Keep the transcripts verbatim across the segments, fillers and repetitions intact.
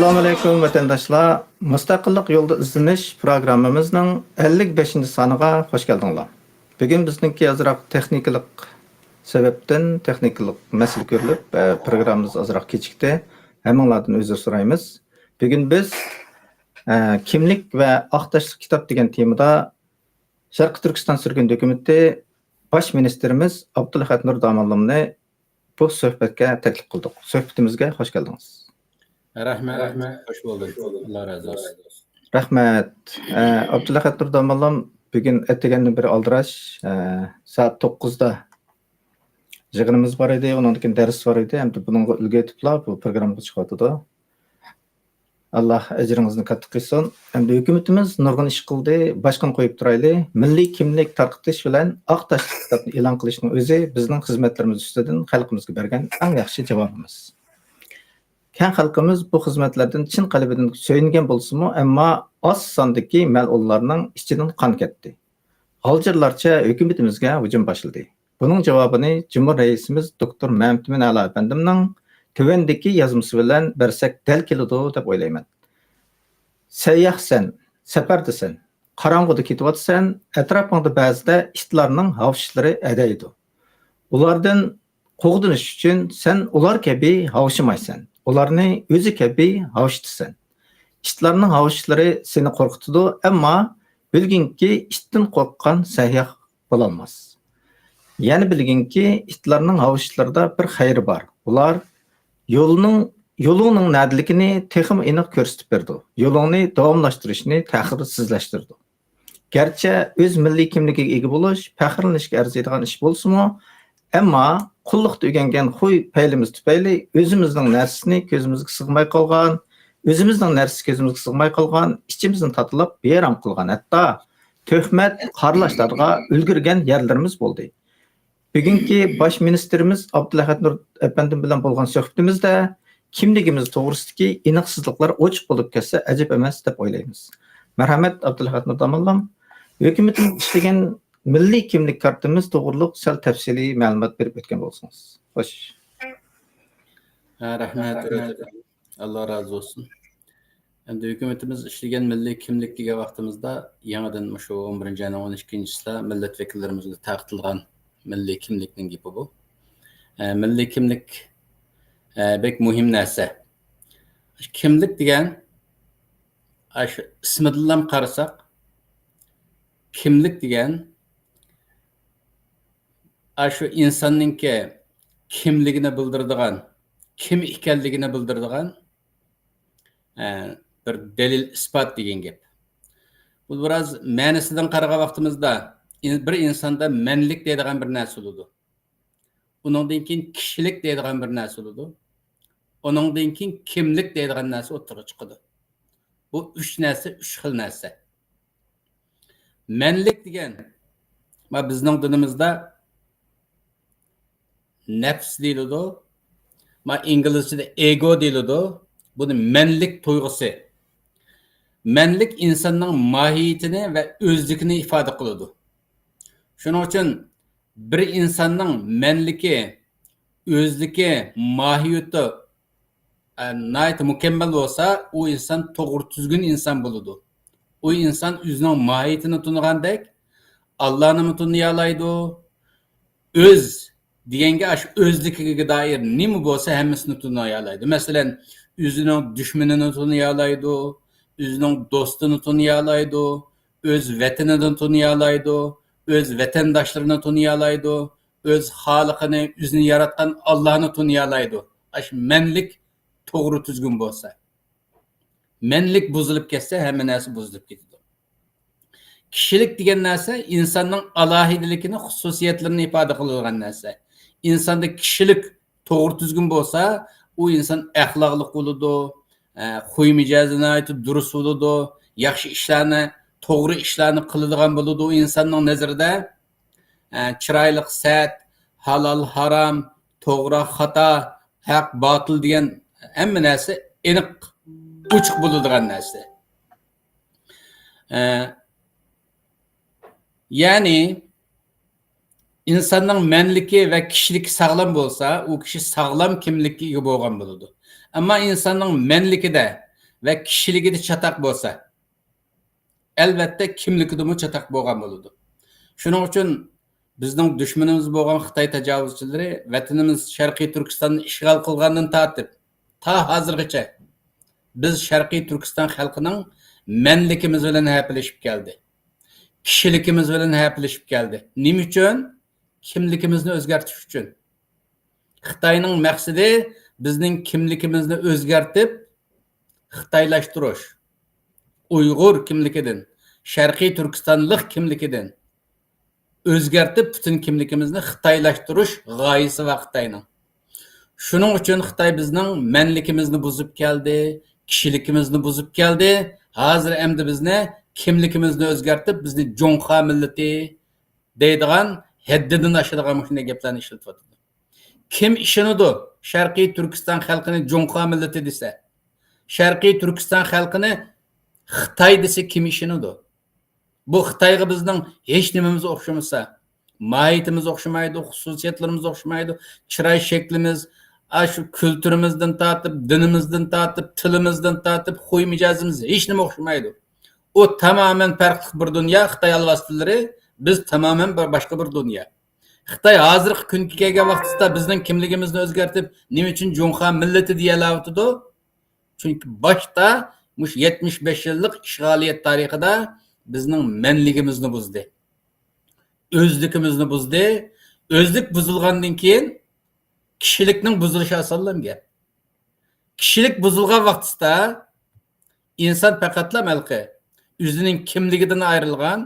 ئەسسالامۇ ئەلەيكۇم، ۋەتەنداشلار. مۇستەقىللىق يولىدا ئىزدىنىش پروگراممىمىزنىڭ ئەللىك بەشىنچى سانىغا خوش كەلدىڭلار. بۈگۈن بىزنىڭكى ئازراق تېخنىكىلىق سەۋەبتىن، تېخنىكىلىق مەسىلە كۆرۈلۈپ، ئە، پروگراممىمىز ئازراق كېچىكتى. ھەممىڭلاردىن ئۆزۈر سورايمىز. بۈگۈن بىز، ئە، كىملىك ۋە ئاق تاشلىق كىتاب دېگەن تېمىدا شەرقىي تۈركىستان سۈرگۈندە ھۆكۈمىتى باش مىنىستىرىمىز ئابدۇلئەھەد نۇر داموللامنى بۇ سۆھبەتكە تەكلىپ قىلدۇق. سۆھبىتىمىزگە خوش كەلدىڭىز. رەھمەت، رەھمەت. خوش بولدۇق. ئاللا رازى بولسۇن. رەھمەت. ئە، ئابدۇلئەھەد نۇر داموللام بۈگۈن ئەتىگەندىن بېرى ئالدىراش، ئە، سائەت توققۇزدا يىغىنىمىز بار ئىدى، ئۇنىڭدىن كېيىن دەرس بار ئىدى. ئەمدى بۇنىڭغا ئۈلگە ئېتىپلا بۇ پروگراممىغا چىقىۋاتىدۇ. ئاللا ئەجرىڭىزنى كاتتا قىلسۇن. ئەمدى ھۆكۈمىتىمىز نۇرغۇن ئىش قىلدى، باشقىنى قويۇپ تۇرايلى. مىللىي كىملىك تارقىتىش بىلەن ئاق تاشلىق كىتابنى ئېلان قىلىشنىڭ ئۆزى بىزنىڭ خىزمەتلىرىمىز ئۈستىدىن خەلقىمىزگە بەرگەن ئەڭ ياخشى جاۋابىمىز. كەڭ خەلقىمىز بۇ خىزمەتلەردىن چىن قەلبىدىن سۆيۈنگەن بولسىمۇ، ئەمما ئاز ساندىكى مەلئۇنلارنىڭ ئىچىدىن قان كەتتى. غالجىرلارچە ھۆكۈمىتىمىزگە ھۇجۇم باشلىدى. بۇنىڭ جاۋابىنى جۇمھۇر رەئىسىمىز دوكتور مەمتىمىن ئەلا ئەپەندىمنىڭ تۆۋەندىكى يازمىسى بىلەن بەرسەك دەل كېلىدۇ دەپ ئويلايمەن. سەيياھسەن، سەپەردىسەن، قاراڭغۇدا كېتىۋاتىسەن، ئەتراپىڭدا بەزىدە ئىتلارنىڭ ھاۋشىشلىرى ئەدەيدۇ. ئۇلاردىن قوغدىنىش ئۈچۈن سەن ئۇلار كەبى ھاۋشىمايسەن، ئۇلارنى ئۆزى كەبى ھاۋشىتىسەن. ئىتلارنىڭ ھاۋشىشلىرى سېنى قورقۇتىدۇ، ئەمما بىلگىنكى، ئىتتىن قورققان سەيياھ بولالماس. يەنە بىلگىنكى، ئىتلارنىڭ ھاۋشىشلىرىدا بىر خەيرى بار. ئۇلار يولنىڭ، يولۇڭنىڭ نەدىلىكىنى تېخىمۇ ئېنىق كۆرسىتىپ بېرىدۇ. يولۇڭنى داۋاملاشتۇرۇشنى تەخىرسىزلەشتۈرىدۇ. گەرچە ئۆز مىللىي كىملىكىگە ئىگە بولۇش پەخىرلىنىشكە ئەرزىيدىغان ئىش بولسىمۇ، ئەمما قۇللۇقتا ئۆگەنگەن خۇي پەيلىمىز تۈپەيلى ئۆزىمىزنىڭ نەرسىسىنى كۆزىمىزگە سىغماي قالغان، ئۆزىمىزنىڭ نەرسىسى كۆزىمىزگە سىغماي قالغان، ئىچىمىزنى تاتىلاپ بىئارام قىلغان، ھەتتا تۆھمەت، قارىلاشلارغا ئۈلگۈرگەن يەرلىرىمىز بولدى. بۈگۈنكى باش مىنىستىرىمىز ئابدۇلئەھەد نۇر ئەپەندىم بىلەن بولغان سۆھبىتىمىزدە كىملىكىمىز توغرىسىدىكى ئېنىقسىزلىقلار ئوچۇق بولۇپ كەتسە ئەجەب ئەمەس دەپ ئويلايمىز. مەرھەمەت، ئابدۇلئەھەد نۇر داموللام، ھۆكۈمىتىمىز ئىشلىگەن مىللىي كىملىك كارتىمىز توغرۇلۇق سەل تەپسىلىي مەلۇمات بېرىپ ئۆتكەن بولسىڭىز. خوش. ھە، رەھمەت. ئاللا رازى بولسۇن. ئەمدى ھۆكۈمىتىمىز ئىشلىگەن مىللىي كىملىك دېگەن ۋاقتىمىزدا، يېڭىدىن مۇشۇ ئون بىرىنچى ئاينىڭ ئون ئىككىنچىسىدا مىللەت ۋەكىللىرىمىزگە تارقىتىلغان مىللىي كىملىكنىڭ گېپى بۇ. ئە، مىللىي كىملىك، ئە، بەك مۇھىم نەرسە. كىملىك دېگەن، ئاشۇ ئىسمىدىنلا قارىساق، كىملىك دېگەن ئاشۇ ئىنساننىڭكى كىملىكىنى بىلدۈرىدىغان، كىم ئىكەنلىكىنى بىلدۈرىدىغان، ئە، بىر دەلىل ئىسپات دېگەن گەپ. بۇ بىراز مەنىسىدىن قارىغان ۋاقتىمىزدا، ئىن-، بىر ئىنساندا مەنلىك دەيدىغان بىر نەرسە بولىدۇ. ئۇنىڭدىن كېيىن كىشىلىك دەيدىغان بىر نەرسە بولىدۇ. ئۇنىڭدىن كېيىن كىملىك دەيدىغان نەرسە ئوتتۇرىغا چىقىدۇ. بۇ ئۈچ نەرسە، ئۈچ خىل نەرسە. مەنلىك دېگەن، ما، بىزنىڭ دىنىمىزدا نەپس دېيىلىدۇ. ما، ئىنگلىزچىدە ئېگو دېيىلىدۇ. بۇنى مەنلىك تۇيغۇسى. مەنلىك ئىنساننىڭ ماھىيىتىنى ۋە ئۆزلۈكىنى ئىپادە قىلىدۇ. شۇنىڭ ئۈچۈن بىر ئىنساننىڭ مەنلىكى، ئۆزلۈكى، ماھىيىتى، ئە، ناھايىتى مۇكەممەل بولسا، ئۇ ئىنسان توغرا تۈزگۈن ئىنسان بولىدۇ. ئۇ ئىنسان ئۆزىنىڭ ماھىيىتىنى تونۇغاندەك، ئاللانىمۇ تونۇيالايدۇ. ئۆز دېگەنگە ئاشۇ ئۆزلۈكىگە دائىر نېمە بولسا، ھەممىسىنى تونۇيالايدۇ. مەسىلەن، ئۆزىنىڭ دۈشمىنىنى تونۇيالايدۇ، ئۆزىنىڭ دوستىنى تونۇيالايدۇ، ئۆز ۋەتىنىنى تونۇيالايدۇ، ئۆز ۋەتەنداشلىرىنى تونۇيالايدۇ، ئۆز خالىقىنى، ئۆزىنى ياراتقان ئاللانى تونۇيالايدۇ. ئاشۇ مەنلىك توغرا تۈزگۈن بولسا. مەنلىك بۇزۇلۇپ كەتسە، ھەممە نەرسە بۇزۇلۇپ كېتىدۇ. كىشىلىك دېگەن نەرسە ئىنساننىڭ ئالاھىدىلىكىنى، خۇسۇسىيەتلىرىنى ئىپادە قىلىدىغان نەرسە. ئىنساندا كىشىلىك توغرا تۈزگۈن بولسا، ئۇ ئىنسان ئەخلاقلىق بولىدۇ، ئە، خۇي مىجەزى ناھايىتى دۇرۇس بولىدۇ، ياخشى ئىشلارنى، توغرا ئىشلارنى قىلىدىغان بولىدۇ ئۇ ئىنساننىڭ نەزىرىدە. ئە، چىرايلىق سەت، ھالال، ھارام، توغرا، خاتا، ھەق، باتىل دېگەن ھەممە نەرسە ئېنىق، ئوچۇق بولىدىغان نەرسە. ئە، يەنى ئىنساننىڭ مەنلىكى ۋە كىشىلىكى ساغلام بولسا، ئۇ كىشى ساغلام كىملىككە ئىگە بولغان بولىدۇ. ئەمما ئىنساننىڭ مەنلىكىدە، ۋە كىشىلىكىدە چاتاق بولسا، ئەلۋەتتە، كىملىكىدىمۇ چاتاق بولغان بولىدۇ. شۇنىڭ ئۈچۈن بىزنىڭ دۈشمىنىمىز بولغان خىتاي تاجاۋۇزچىلىرى ۋەتىنىمىز شەرقىي تۈركىستاننى ئىشغال قىلغاندىن تارتىپ تا ھازىرغىچە بىز شەرقىي تۈركىستان خەلقىنىڭ مەنلىكىمىز بىلەن ھەپىلىشىپ كەلدى. كىشىلىكىمىز بىلەن ھەپىلىشىپ كەلدى. نېمە ئۈچۈن؟ كىملىكىمىزنى ئۆزگەرتىش ئۈچۈن. خىتاينىڭ مەقسىتى بىزنىڭ كىملىكىمىزنى ئۆزگەرتىپ، خىتايلاشتۇرۇش. ئۇيغۇر كىملىكىدىن، شەرقىي تۈركىستانلىق كىملىكىدىن ئۆزگەرتىپ، پۈتۈن كىملىكىمىزنى خىتايلاشتۇرۇش غايىسى بار خىتاينىڭ. شۇنىڭ ئۈچۈن خىتاي بىزنىڭ مەنلىكىمىزنى بۇزۇپ كەلدى، كىشىلىكىمىزنى بۇزۇپ كەلدى. ھازىر ئەمدى بىزنى، كىملىكىمىزنى ئۆزگەرتىپ، بىزنى جۇڭخۇا مىللىتى دەيدىغان، ھەددىدىن ئاشىدىغان مۇشۇنداق گەپلەرنى ئىشلىتىۋاتىدۇ. كىم ئىشىنىدۇ شەرقىي تۈركىستان خەلقىنى جۇڭخۇا مىللىتى دېسە؟ شەرقىي تۈركىستان خەلقىنى خىتاي دېسە كىم ئىشىنىدۇ؟ بۇ خىتايغا بىزنىڭ ھېچ نېمىمىز ئوخشىمىسا، ماھىيىتىمىز ئوخشىمايدۇ، خۇسۇسىيەتلىرىمىز ئوخشىمايدۇ، چىراي شەكلىمىز، ئاشۇ كۈلتۈرىمىزدىن تارتىپ، دىنىمىزدىن تارتىپ، تىلىمىزدىن تارتىپ، خۇي مىجەزىمىز ھېچ نېمە ئوخشىمايدۇ. ئۇ تامامەن پەرقلىق بىر دۇنيا، خىتاي ئالۋاستىلىرى، بىز تامامەن بىر باشقا بىر دۇنيا. خىتاي ھازىرقى كۈنگە كەلگەن ۋاقتىسىدا بىزنىڭ كىملىكىمىزنى ئۆزگەرتىپ، نېمە ئۈچۈن جۇڭخۇا مىللىتى دېيەلەۋاتىدۇ؟ چۈنكى باشتا مۇشۇ يەتمىش بەش يىللىق ئىشغالىيەت تارىخىدا بىزنىڭ مەنلىكىمىزنى بۇزدى. ئۆزلۈكىمىزنى بۇزدى. ئۆزلۈك بۇزۇلغاندىن كېيىن كىشىلىكنىڭ بۇزۇلۇشى ئاسانلا گەپ. كىشىلىك بۇزۇلغان ۋاقتىسىدا ئىنسان پەقەتلا ھېلىقى ئۆزىنىڭ كىملىكىدىن ئايرىلغان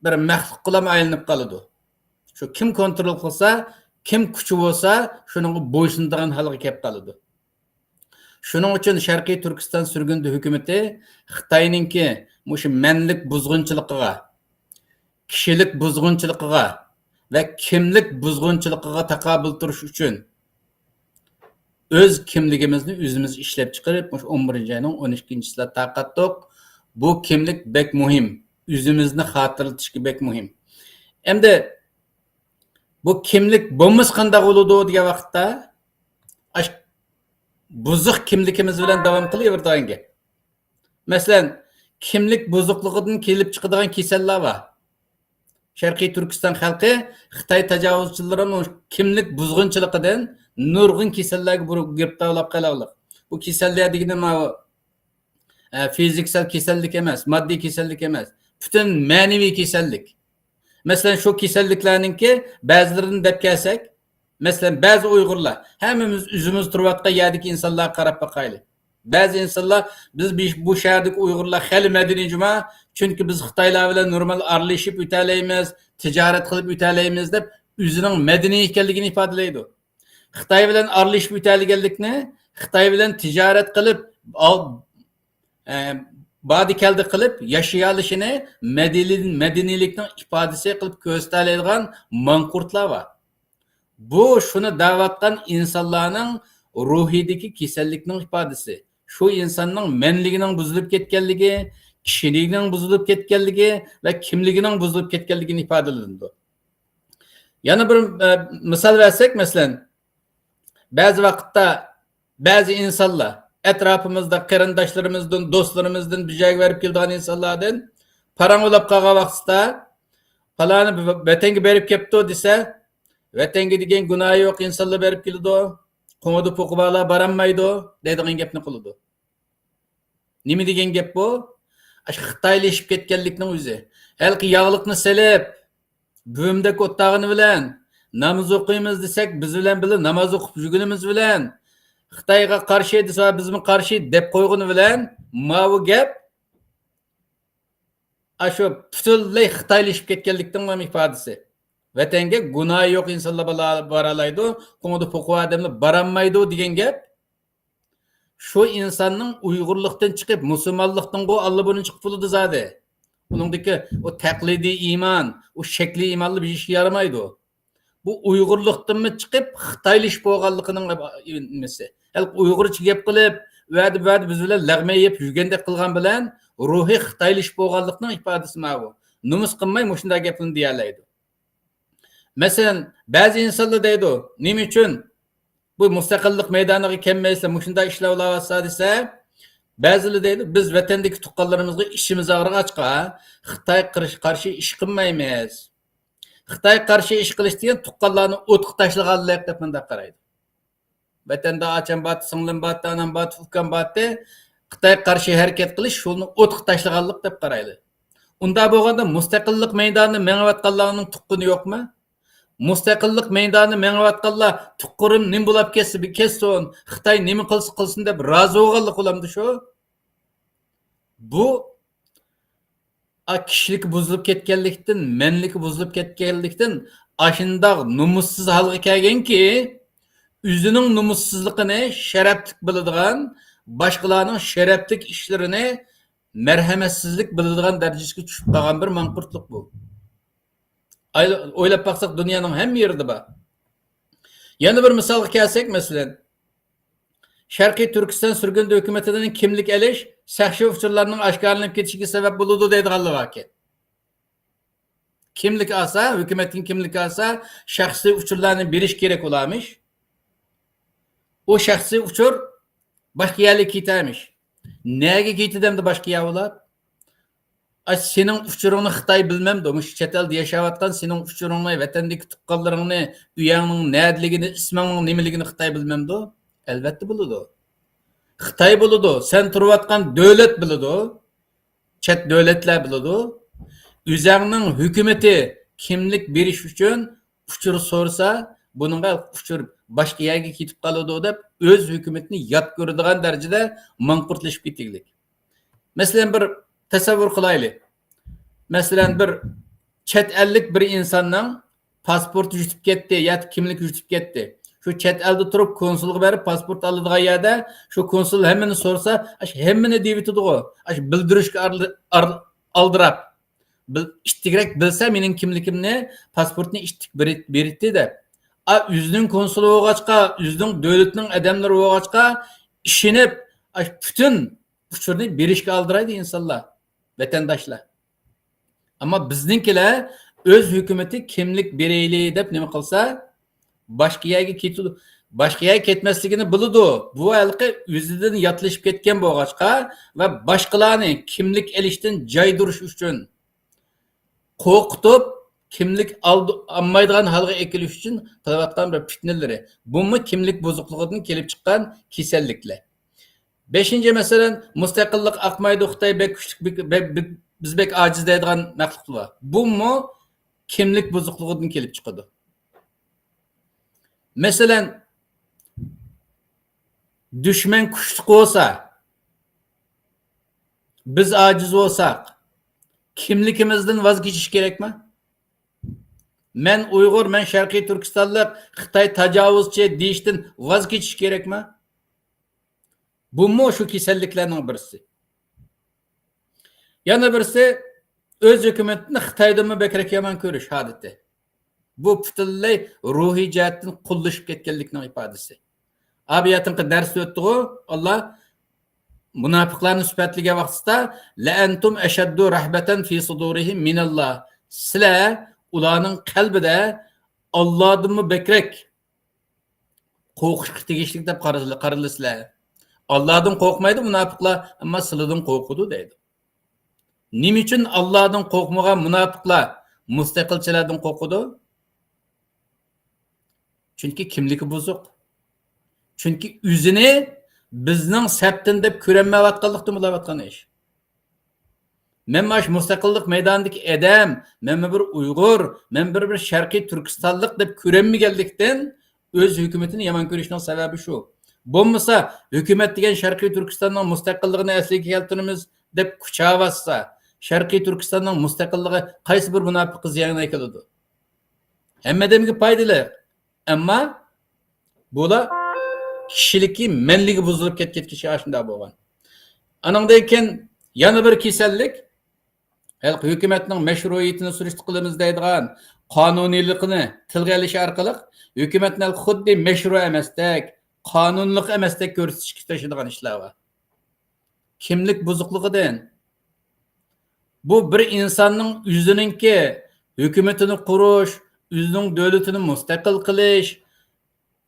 بىر مەخلۇققىلا ئايلىنىپ قالىدۇ. شۇ كىم كونترول قىلسا، كىم كۈچى بولسا، شۇنىڭغا بويسۇنىدىغان ھالغا كەپ قالىدۇ. شۇنىڭ ئۈچۈن شەرقىي تۈركىستان سۈرگۈندە ھۆكۈمىتى خىتاينىڭكى مۇشۇ مەنلىك بۇزغۇنچىلىقىغا، كىشىلىك بۇزغۇنچىلىقىغا ۋە كىملىك بۇزغۇنچىلىقىغا تاقابىل تۇرۇش ئۈچۈن ئۆز كىملىكىمىزنى ئۆزىمىز ئىشلەپ چىقىرىپ، مۇشۇ ئون بىرىنچى ئاينىڭ ئون ئىككىنچىسىدا تارقاتتۇق. بۇ كىملىك بەك مۇھىم. ئۆزىمىزنى خاتىرىلىتىشكە بەك مۇھىم. ئەمدى بۇ كىملىك بولمىسا قانداق بولىدۇ دېگەن ۋاقىتتا، ئاش-، بۇزۇق كىملىكىمىز بىلەن داۋام قىلىۋېرىدىغان گەپ. مەسىلەن، كىملىك بۇزۇقلۇقىدىن كېلىپ چىقىدىغان كېسەللەر بار. شەرقىي تۈركىستان خەلقى خىتاي تاجاۋۇزچىلىرىنىڭ كىملىك بۇزغۇنچىلىقىدىن نۇرغۇن كېسەللەرگە بۇ-، گىرىپتار بولۇپ قېلىۋاتىدۇ. بۇ كېسەللەر دېگىنى ماۋۇ، ئە، فىزىكىسال كېسەللىك ئەمەس، ماددىي كېسەللىك ئەمەس. پۈتۈن مەنىۋى كېسەللىك. مەسىلەن، شۇ كېسەللىكلەرنىڭكى بەزىلىرىنى دەپ كەلسەك، مەسىلەن، بەزى ئۇيغۇرلار، ھەممىمىز ئۆزىمىز تۇرۇۋاتقان يەردىكى ئىنسانلارغا قاراپ باقايلى. بەزى ئىنسانلار، بىز بىش-، بۇ شەھەردىكى ئۇيغۇرلار خېلى مەدەنىي جۇما، چۈنكى بىز خىتايلار بىلەن نورمال ئارىلىشىپ ئۆتەلەيمىز، تىجارەت قىلىپ ئۆتەلەيمىز دەپ ئۆزىنىڭ مەدەنىي ئىكەنلىكىنى ئىپادىلەيدۇ. خىتاي بىلەن ئارىلىشىپ ئۆتەلىگەنلىكنى، خىتاي بىلەن تىجارەت قىلىپ، ئال-، ئە، باردى كەلدى قىلىپ ياشىيالىشىنى مەدەنىي-، مەدەنىيلىكنىڭ ئىپادىسى قىلىپ كۆرسىتەلەيدىغان ماڭقۇرتلار بار. بۇ شۇنى دەۋاتقان ئىنسانلارنىڭ روھىدىكى كېسەللىكنىڭ ئىپادىسى. شۇ ئىنساننىڭ مەنلىكىنىڭ بۇزۇلۇپ كەتكەنلىكى، كىشىلىكىنىڭ بۇزۇلۇپ كەتكەنلىكى ۋە كىملىكىنىڭ بۇزۇلۇپ كەتكەنلىكىنى ئىپادىلىنىدۇ. يەنە بىر، ئە، مىسال بەرسەك، مەسىلەن، بەزى ۋاقىتتا بەزى ئىنسانلار، ئەتراپىمىزدا قېرىنداشلىرىمىزدىن، دوستلىرىمىزدىن، بىر جايغا بېرىپ كېلىدىغان ئىنسانلاردىن پاراڭ ئۇلاپ قالغان ۋاقتىدا، پالانى ۋەتەنگە بېرىپ كەپتۇ دېسە، ۋەتەنگە دېگەن گۇناھى يوق ئىنسانلار بېرىپ كېلىدۇ، قوڭىدى پوقى بارلار بارالمايدۇ دەيدىغان گەپنى قىلىدۇ. نېمە دېگەن گەپ بۇ؟ ئاشۇ خىتايلىشىپ كەتكەنلىكنىڭ ئۆزى. ھېلىقى ياغلىقنى سېلىپ، بۈۋىمدەك ئولتۇرغىنى بىلەن، ناماز ئوقۇيمىز دېسەك، بىز بىلەن بىللە ناماز ئوقۇپ يۈرگىنىمىز بىلەن، خىتايغا قارشى دېسە، بىزمۇ قارشى دەپ قويغىنى بىلەن، ماۋۇ گەپ ئاشۇ پۈتۈنلەي خىتايلىشىپ كەتكەنلىكنىڭ ئىپادىسى. ۋەتەنگە گۇناھى يوق ئىنسانلار بالا-، بارالايدۇ، قوڭىدى پوقى بار ئادەملەر بارالمايدۇ دېگەن گەپ. شۇ ئىنساننىڭ ئۇيغۇرلۇقتىن چىقىپ، مۇسۇلمانلىقتىنغۇ ئاللىبۇرۇن چىقىپ بولىدۇ زادى. ئۇنىڭدىكى ئۇ تەقلىدىي ئىمان، ئۇ شەكلىي ئىمانلار بىر ئىشكە يارىمايدۇ. بۇ ئۇيغۇرلۇقتىنمۇ چىقىپ، خىتايلىشىپ بولغانلىقىنىڭ نېمىسى. ھېلىقى ئۇيغۇرچە گەپ قىلىپ، ئۇ يەردە، بۇ يەردە بىز بىلەن لەغمەن يەپ يۈرگەندەك قىلغان بىلەن، روھى خىتايلىشىپ بولغانلىقنىڭ ئىپادىسى ماۋۇ. نومۇس قىلماي مۇشۇنداق گەپلەرنى دېيەلەيدۇ. مەسىلەن، بەزى ئىنسانلار دەيدۇ، نېمە ئۈچۈن بۇ مۇستەقىللىق مەيدانىغا كەلمەيسىلەر، مۇشۇنداق ئىشلار بولۇۋاتسا دېسە، بەزىلەر دەيدۇ، بىز ۋەتەندىكى تۇغقانلىرىمىزغا ئىچىمىز ئاغرىغاچقا، خىتايغا قارشى، قارشى ئىش قىلمايمىز. خىتايغا قارشى ئىش قىلىش دېگەن تۇغقانلارنى ئوتقا تاشلىغانلىق دەپ مۇنداق قارايدۇ. ۋەتەندە ئاچام بارتى، سىڭلىم بارتى، ئانام بارتى، ئۇكام بارتى. خىتايغا قارشى ھەرىكەت قىلىش شۇنى ئوتقا تاشلىغانلىق دەپ قارايلى. ئۇنداق بولغاندا مۇستەقىللىق مەيدانىدا مېڭىۋاتقانلارنىڭ تۇغقىنى يوقمۇ؟ مۇستەقىللىق مەيدانىدا مېڭىۋاتقانلار تۇغقىنىم نېمە بولاپ كەتسە كەتسۇن، خىتاي نېمە قىلسا قىلسۇن دەپ رازى بولغانلىق بولامدۇ شۇ؟ بۇ ئا، كىشىلىكى بۇزۇلۇپ كەتكەنلىكتىن، مەنلىكى بۇزۇلۇپ كەتكەنلىكتىن ئاشۇنداق نومۇسسىز ھالغا كەلگەنكى، ئۆزىنىڭ نومۇسسىزلىقىنى شەرەپلىك بىلىدىغان، باشقىلارنىڭ شەرەپلىك ئىشلىرىنى مەرھەمەتسىزلىك بىلىدىغان دەرىجىسىگە چۈشۈپ قالغان بىر ماڭقۇرتلۇق بۇ. ئايلا-، ئويلاپ باقساق، دۇنيانىڭ ھەممە يېرىدە بار. يەنە بىر مىسالغا كەلسەك، مەسىلەن، شەرقىي تۈركىستان سۈرگۈندە ھۆكۈمىتىدىن كىملىك ئېلىش سەخشى ئۇچۇرلارنىڭ ئاشكارىلىنىپ كېتىشىگە سەۋەب بولىدۇ دەيدىغانلار باركەن. كىملىك ئالسا، ھۆكۈمەتتىن كىملىك ئالسا، شەخسىي ئۇچۇرلارنى بېرىش كېرەك بولارمىش. ئۇ شەخسىي ئۇچۇر باشقا يەرلىككە كېتەرمىش. نەگە كېتىدۇ ئەمدى باشقا يەر ئۇلار؟ ئا، سېنىڭ ئۇچۇرۇڭنى خىتاي بىلمەمدۇ؟ مۇشۇ چەت ئەلدە ياشاۋاتقان سېنىڭ ئۇچۇرۇڭنى، ۋەتەندىكى تۇغقانلىرىڭنى، ئۆيۈڭنىڭ نەدىلىكىنى، ئىسمىڭنىڭ نېمىلىكىنى خىتاي بىلمەمدۇ؟ ئەلۋەتتە بىلىدۇ. خىتاي بىلىدۇ، سەن تۇرۇۋاتقان دۆلەت بىلىدۇ، چەت دۆلەتلەر بىلىدۇ. ئۆزەڭنىڭ ھۆكۈمىتى كىملىك بېرىش ئۈچۈن ئۇچۇر سورىسا، بۇنىڭغا ئۇچۇر باشقا يەرگە كېتىپ قالىدۇ دەپ، ئۆز ھۆكۈمىتىنى يات كۆرىدىغان دەرىجىدە ماڭقۇرتلىشىپ كېتىگلىك. مەسىلەن، بىر تەسەۋۋۇر قىلايلى. مەسىلەن، بىر چەت ئەللىك بىر ئىنساننىڭ پاسپورتى يۈتۈپ كەتتى ياكى كىملىكى يۈتۈپ كەتتى. شۇ چەت ئەلدە تۇرۇپ كونسۇلغا بېرىپ پاسپورت ئالىدىغان يەردە شۇ كونسۇل ھەممىنى سورىسا، ئاشۇ ھەممىنى دېيىۋېتىدىغۇ. ئاشۇ بىلدۈرۈشكە ئارىل-، ئار-، ئالدىراپ. بىل-، ئىتتىكرەك بىلسە مېنىڭ كىملىكىمنى، پاسپورتنى ئىتتىك بېرىت-، بېرىتتى دەپ. ئا، ئۆزىنىڭ كونسۇلى بولغاچقا، ئۆزىنىڭ دۆلىتىنىڭ ئادەملىرى بولغاچقا، ئىشىنىپ، ئاشۇ پۈتۈن ئۇچۇرنى بېرىشكە ئالدىرايدۇ ئىنسانلار، ۋەتەنداشلار. ئەمما بىزنىڭكىلەر ئۆز ھۆكۈمىتى كىملىك بېرەيلى دەپ نېمە قىلسا، باشقا يەرگە كېتىدۇ. باشقا يەرگە كەتمەسلىكىنى بىلىدۇ. بۇ ھېلىقى ئۆزىدىن ياتلىشىپ كەتكەن بولغاچقا ۋە باشقىلارنى كىملىك ئېلىشتىن جايدۇرۇش ئۈچۈن قورقۇتۇپ، كىملىك ئالدى-، ئالمايدىغان ھالغا ئەكېلىش ئۈچۈن قىلىۋاتقان بىر پىتنىلىرى. بۇمۇ كىملىك بۇزۇقلۇقىدىن كېلىپ چىققان كېسەللىكلەر. بەشىنچى مەسىلەن، مۇستەقىللىق ئاقمايدۇ، خىتاي بەك كۈچلۈك، بەك، بەك، بەك، بىز بەك ئاجىز دەيدىغان مەخلۇقلار بار. بۇمۇ كىملىك بۇزۇقلۇقىدىن كېلىپ چىقىدۇ. مەسىلەن، دۈشمەن كۈچلۈك بولسا، بىز ئاجىز بولساق، كىملىكىمىزدىن ۋاز كېچىش كېرەكمۇ؟ مەن ئۇيغۇر، مەن شەرقىي تۈركىستانلىق، خىتاي تاجاۋۇزچى دېيىشتىن ۋاز كېچىش كېرەكمۇ؟ بۇمۇ شۇ كېسەللىكلەرنىڭ بىرسى. يەنە بىرسى، ئۆز ھۆكۈمىتىنى خىتايدىنمۇ بەكرەك يامان كۆرۈش ھالىتى. بۇ پۈتۈنلەي روھىي جەھەتتىن قۇللىشىپ كەتكەنلىكنىڭ ئىپادىسى. ئا، بۇ يېقىنقى دەرستە ئۆتتىغۇ، ئاللا مۇناپىقلارنى سۈپەتلىگەن ۋاقتىدا، لەئەنتۇم ئەشەددۇ رەھبەتەن فى سۇدۇرىھىم مىنەللا. سىلەر ئۇلارنىڭ قەلبىدە ئاللادىنمۇ بەكرەك قورقۇشقا تېگىشلىك دەپ قارىلىسىلەر. ئاللادىن قورقمايدۇ مۇناپىقلار، ئەمما سىلىدىن قورقىدۇ دەيدۇ. نېمە ئۈچۈن ئاللادىن قورقمىغان مۇناپىقلار مۇستەقىلچىلەردىن قورقىدۇ؟ چۈنكى كىملىكى بۇزۇق. چۈنكى ئۆزىنى بىزنىڭ سەپتىن دەپ كۆرەلمەيۋاتقانلىقتىن بولۇۋاتقان ئىش. مەن مانا شۇ مۇستەقىللىق مەيدانىدىكى ئادەم، مەن بىر ئۇيغۇر، مەن بىر، بىر شەرقىي تۈركىستانلىق دەپ كۆرەلمىگەنلىكتىن ئۆز ھۆكۈمىتىنى يامان كۆرۈشنىڭ سەۋەبى شۇ. بولمىسا، ھۆكۈمەت دېگەن شەرقىي تۈركىستاننىڭ مۇستەقىللىقىنى ئەسلىگە كەلتۈرىمىز دەپ كۈچەۋاتسا، شەرقىي تۈركىستاننىڭ مۇستەقىللىقى قايسى بىر مۇناپىققا زىيان ئەكېلىدۇ؟ ھەممە ئادەمگە پايدىلىق. ئەمما بۇلار كىشىلىكى مەنلىكى بۇزۇلۇپ كەتكەچكە ئاشۇنداق بولغان. ئانىڭدىن كېيىن يەنە بىر كېسەللىك، ھېلىقى ھۆكۈمەتنىڭ مەشرۇئىيىتىنى سۈرۈشتە قىلىمىز دەيدىغان قانۇنىيلىقىنى تىلغا ئېلىش ئارقىلىق ھۆكۈمەتنى خۇددى مەشرۇ ئەمەستەك، قانۇنلۇق ئەمەستەك كۆرسىتىشكە تىرىشىدىغان ئىشلار بار. كىملىك بۇزۇقلۇقىدىن. بۇ بىر ئىنساننىڭ ئۆزىنىڭكى ھۆكۈمىتىنى قۇرۇش، ئۆزىنىڭ دۆلىتىنى مۇستەقىل قىلىش،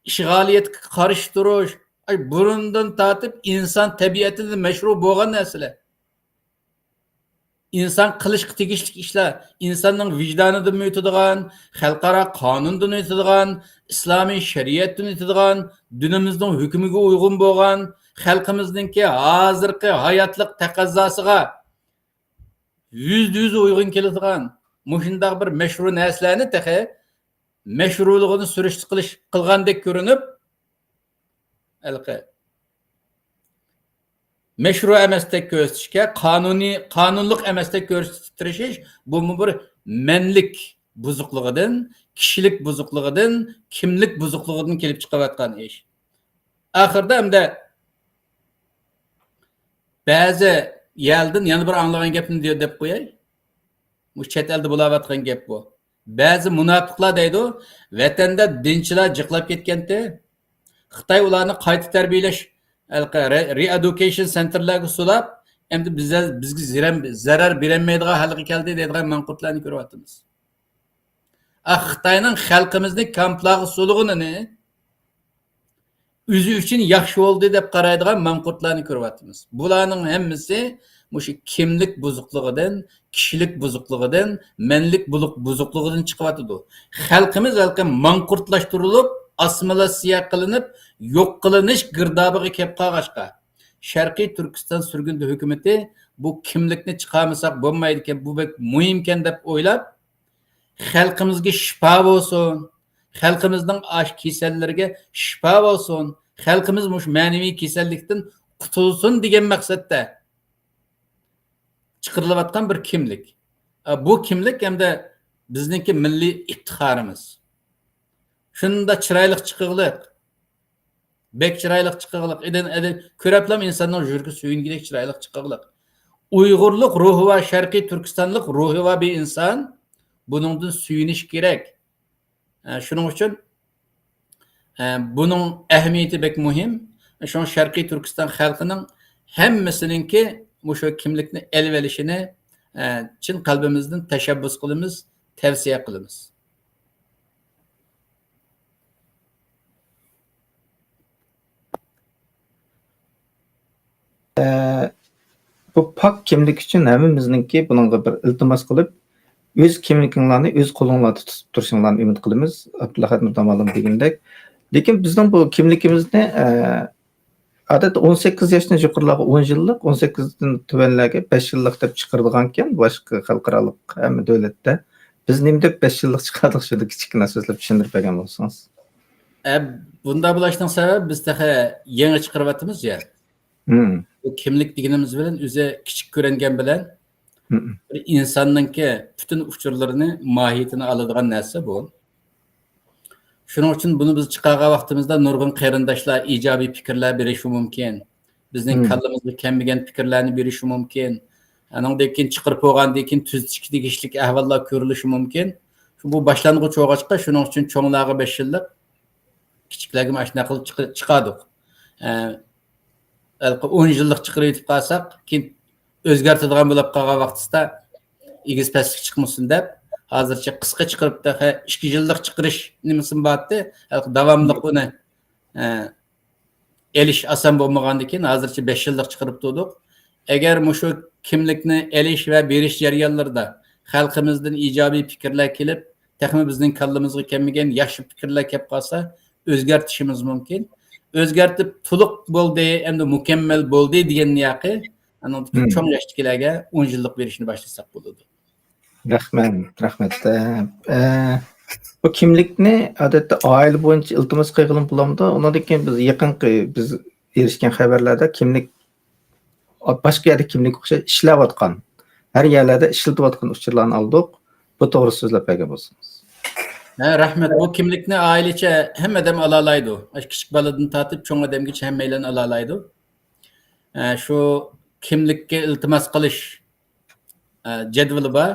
ئىشغالىيەتكە قارشى تۇرۇش، ئاي، بۇرۇندىن تارتىپ ئىنسان تەبىئەتىدە مەشرۇ بولغان نەرسىلەر. ئىنسان قىلىشقا تېگىشلىك ئىشلار، ئىنساننىڭ ۋىجدانىدىنمۇ ئۆتىدىغان، خەلقئارا قانۇندىن ئۆتىدىغان، ئىسلامىي شەرىئەتتىن ئۆتىدىغان، دىنىمىزنىڭ ھۆكمىگە ئۇيغۇن بولغان، خەلقىمىزنىڭكى ھازىرقى ھاياتلىق تەقەززاسىغا يۈزدە يۈز ئۇيغۇن كېلىدىغان مۇشۇنداق بىر مەشرۇ نەرسىلەرنى تېخى مەشرۇلۇقىنى سۈرۈشتە قىلىش، قىلغاندەك كۆرۈنۈپ، ھېلىقى مەشرۇ ئەمەستەك كۆرسىتىشكە، قانۇنىي، قانۇنلۇق ئەمەستەك كۆرسىتىشكە تىرىشىش، بۇمۇ بىر مەنلىك بۇزۇقلۇقىدىن، كىشىلىك بۇزۇقلۇقىدىن، كىملىك بۇزۇقلۇقىدىن كېلىپ چىقىۋاتقان ئىش. ئاخىرىدا ئەمدى بەزى يەردىن يەنە بىر ئاڭلىغان گەپنى دە-، دەپ قوياي. بۇ چەت ئەلدە بولاۋاتقان گەپ بۇ. بەزى مۇناپىقلار دەيدۇ، ۋەتەندە دىنچىلار جىقلاپ كەتكەنتى. خىتاي ئۇلارنى قايتا تەربىيەلەش، ھېلىقى رې-، رېئېدۇكېيشن سېنتىرلارغا سولاپ، ئەمدى بىزە-، بىزگە زىرەم-، زەرەر بېرەلمەيدىغان ھالغا كەلدى دەيدىغان ماڭقۇرتلارنى كۆرۈۋاتىمىز. ئا، خىتاينىڭ خەلقىمىزنى كامپلارغا سولىغىنىنى ئۆزى ئۈچۈن ياخشى بولدى دەپ قارايدىغان ماڭقۇرتلارنى كۆرۈۋاتىمىز. بۇلارنىڭ ھەممىسى مۇشۇ كىملىك بۇزۇقلۇقىدىن، كىشىلىك بۇزۇقلۇقىدىن، مەنلىك بۇلۇق-، بۇزۇقلۇقىدىن چىقىۋاتىدۇ. خەلقىمىز ھېلىقى ماڭقۇرتلاشتۇرۇلۇپ، ئاسسىمىلياتسىيە قىلىنىپ، يوق قىلىنىش گىردابىغا كەپ قالغاچقا، شەرقىي تۈركىستان سۈرگۈندە ھۆكۈمىتى بۇ كىملىكنى چىقارمىساق بولمايدىكەن، بۇ بەك مۇھىمكەن دەپ ئويلاپ، خەلقىمىزگە شىپا بولسۇن، خەلقىمىزنىڭ ئاشۇ كېسەللىرىگە شىپا بولسۇن، خەلقىمىز مۇشۇ مەنىۋى كېسەللىكتىن قۇتۇلسۇن دېگەن مەقسەتتە چىقىرىلىۋاتقان بىر كىملىك. ئە، بۇ كىملىك ھەمدە بىزنىڭكى مىللىي ئىپتىخارىمىز. شۇنداق چىرايلىق چىقىغلىق. بەك چىرايلىق چىقىغلىق، ئىدىن، ئىدىن كۆرەپلام ئىنساننىڭ يۈرىكى سۆيۈنگۈدەك چىرايلىق چىقىغلىق. ئۇيغۇرلۇق روھى بار، شەرقىي تۈركىستانلىق روھى بار بىر ئىنسان بۇنىڭدىن سۆيۈنۈش كېرەك. ئە، شۇنىڭ ئۈچۈن، ئە، بۇنىڭ ئەھمىيىتى بەك مۇھىم. شۇڭا شەرقىي تۈركىستان خەلقىنىڭ ھەممىسىنىڭكى مۇشۇ كىملىكنى ئېلىۋېلىشىنى، ئە، چىن قەلبىمىزدىن تەشەببۇس قىلىمىز، تەۋسىيە قىلىمىز. ئە، بۇ پاك كىملىك ئۈچۈن ھەممىمىزنىڭكى بۇنىڭغا بىر ئىلتىماس قىلىپ، ئۆز كىملىكىڭلارنى ئۆز قولۇڭلاردا تۇتۇپ تۇرۇشۇڭلارنى ئۈمىد قىلىمىز. ئابدۇلئەھەد نۇرداماللام دېگىنىدەك. لېكىن بىزنىڭ بۇ كىملىكىمىزنى، ئە، ئادەتتە ئون سەككىز ياشتىن يۇقىرىلارغا ئون يىللىق، ئون سەككىزدىن تۆۋەنلەرگە بەش يىللىق دەپ چىقىرىدىغانكەن، باشقا خەلقئارالىق ھەممە دۆلەتتە. بىز نېمە دەپ بەش يىللىق چىقاردۇق، شۇنى كىچىككىنە سۆزلەپ چۈشەندۈرۈپ بەرگەن بولسىڭىز. ئە، بۇنداق بولۇشنىڭ سەۋەبى، بىز تېخى يېڭى چىقىرىۋاتىمىز يا. مم. بۇ كىملىك دېگىنىمىز بىلەن ئۆزى كىچىك كۆرۈنگەن بىلەن، مم، بىر ئىنساننىڭكى پۈتۈن ئۇچۇرلىرىنى، ماھىيىتىنى ئالىدىغان نەرسە بۇ. شۇنىڭ ئۈچۈن بۇنى بىز چىقارغان ۋاقتىمىزدا نۇرغۇن قېرىنداشلار ئىجابىي پىكىرلەر بېرىشى مۇمكىن. بىزنىڭ، مم، كاللىمىزغا كەلمىگەن پىكىرلەرنى بېرىشى مۇمكىن. ئانىڭدىن كېيىن چىقىرىپ بولغاندىن كېيىن تۈزىتىشكە تېگىشلىك ئەھۋاللار كۆرۈلۈشى مۇمكىن. بۇ باشلانغۇچ بولغاچقا، شۇنىڭ ئۈچۈن چوڭلارغا بەش يىللىق، كىچىكلەرگىمۇ ئاشۇنداق قىلىپ چىقى-، چىقاردۇق. ئە، ھېلىقى ئون يىللىق چىقىرىۋېتىپ قالساق، كېيىن ئۆزگەرتىدىغان بولۇپ قالغان ۋاقتىسىدا ئېگىز پەسلىك چىقمىسۇن دەپ، ھازىرچە قىسقا چىقىرىپ، تېخى ئىككى يىللىق چىقىرىش نېمىسىمۇ بارتتى. ھېلىقى داۋاملىق ئۇنى، ئە، ئېلىش ئاسان بولمىغاندىكىن، ھازىرچە بەش يىللىق چىقىرىپ تۇردۇق. ئەگەر مۇشۇ كىملىكنى ئېلىش ۋە بېرىش جەريانلىرىدا خەلقىمىزدىن ئىجابىي پىكىرلەر كېلىپ، تېخىمۇ بىزنىڭ كاللىمىزغا كەلمىگەن ياخشى پىكىرلەر كەپ قالسا، ئۆزگەرتىشىمىز مۇمكىن. ئۆزگەرتىپ، تولۇق بولدى، ئەمدى مۇكەممەل بولدى دېگەندىن ياقى، ئانىڭدىن كېيىن، مم، چوڭ ياشتىكىلەرگە ئون يىللىق بېرىشنى باشلىساق بولىدۇ. رەھمەت، رەھمەت. ئە، ئە، بۇ كىملىكنى، ئادەتتە، ئائىلە بويىچە ئىلتىماس قىلغىلى بولامدۇ؟ ئۇنىڭدىن كېيىن بىز يېقىنقى، بىز ئېرىشكەن خەۋەرلەردە كىملىك باشقا يەردە كىملىك ئوخشاش ئىشلەۋاتقان، ھەر يەرلەردە ئىشلىتىۋاتقان ئۇچۇرلارنى ئالدۇق. بۇ توغرىسىدا سۆزلەپ بەرگەن بولسىڭىز. ھە، رەھمەت. بۇ كىملىكنى ئائىلىچە ھەممە ئادەم ئالالايدۇ. ئاشۇ كىچىك بالىدىن تارتىپ چوڭ ئادەمگىچە ھەممەيلەن ئالالايدۇ. ھە، شۇ كىملىككە ئىلتىماس قىلىش، ھە، جەدۋىلى بار.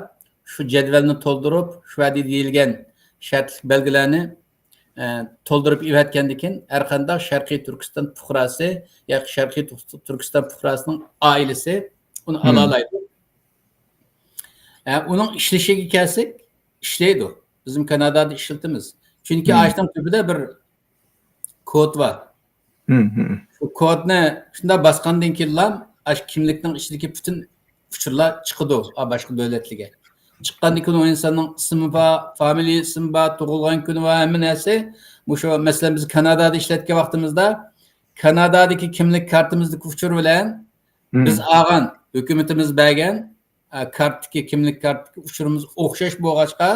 شۇ جەدۋەلنى تولدۇرۇپ، شۇ يەردە دېيىلگەن شەرتلىك بەلگىلەرنى ئە، تولدۇرۇپ ئېۋەتكەندىن كېيىن، ھەر قانداق شەرقىي تۈركىستان پۇقراسى ياكى شەرقىي تۈرك-، تۈركىستان پۇقراسىنىڭ ئائىلىسى ئۇنى، مم، ئالالايدۇ. ئە، ئۇنىڭ ئىشلىشىگە كەلسەك، ئىشلەيدۇ. بىزمۇ كانادادا ئىشلىتىمىز. چۈنكى، مم، ئاشۇنىڭ تۈپىدە بىر كود بار. شۇ كودنى شۇنداق باسقاندىن كېيىنلا ئاشۇ كىملىكنىڭ ئىچىدىكى پۈتۈن ئۇچۇرلار چىقىدۇ، ئا، باشقا دۆلەتلەرگە. چىققاندىن كېيىن ئۇ ئىنساننىڭ ئىسمى بار، فامىلىيە ئىسمى بار، تۇغۇلغان كۈنى بار، ھەممە نەرسە. مۇشۇ، مەسىلەن، بىز كانادادا ئىشلەتكەن ۋاقتىمىزدا، كانادادىكى كىملىك كارتىمىزدىكى ئۇچۇر بىلەن بىز ئالغان، ھۆكۈمىتىمىز بەرگەن، ئە، كارتتىكى، كىملىك كارتتىكى ئۇچۇرىمىز ئوخشاش بولغاچقا،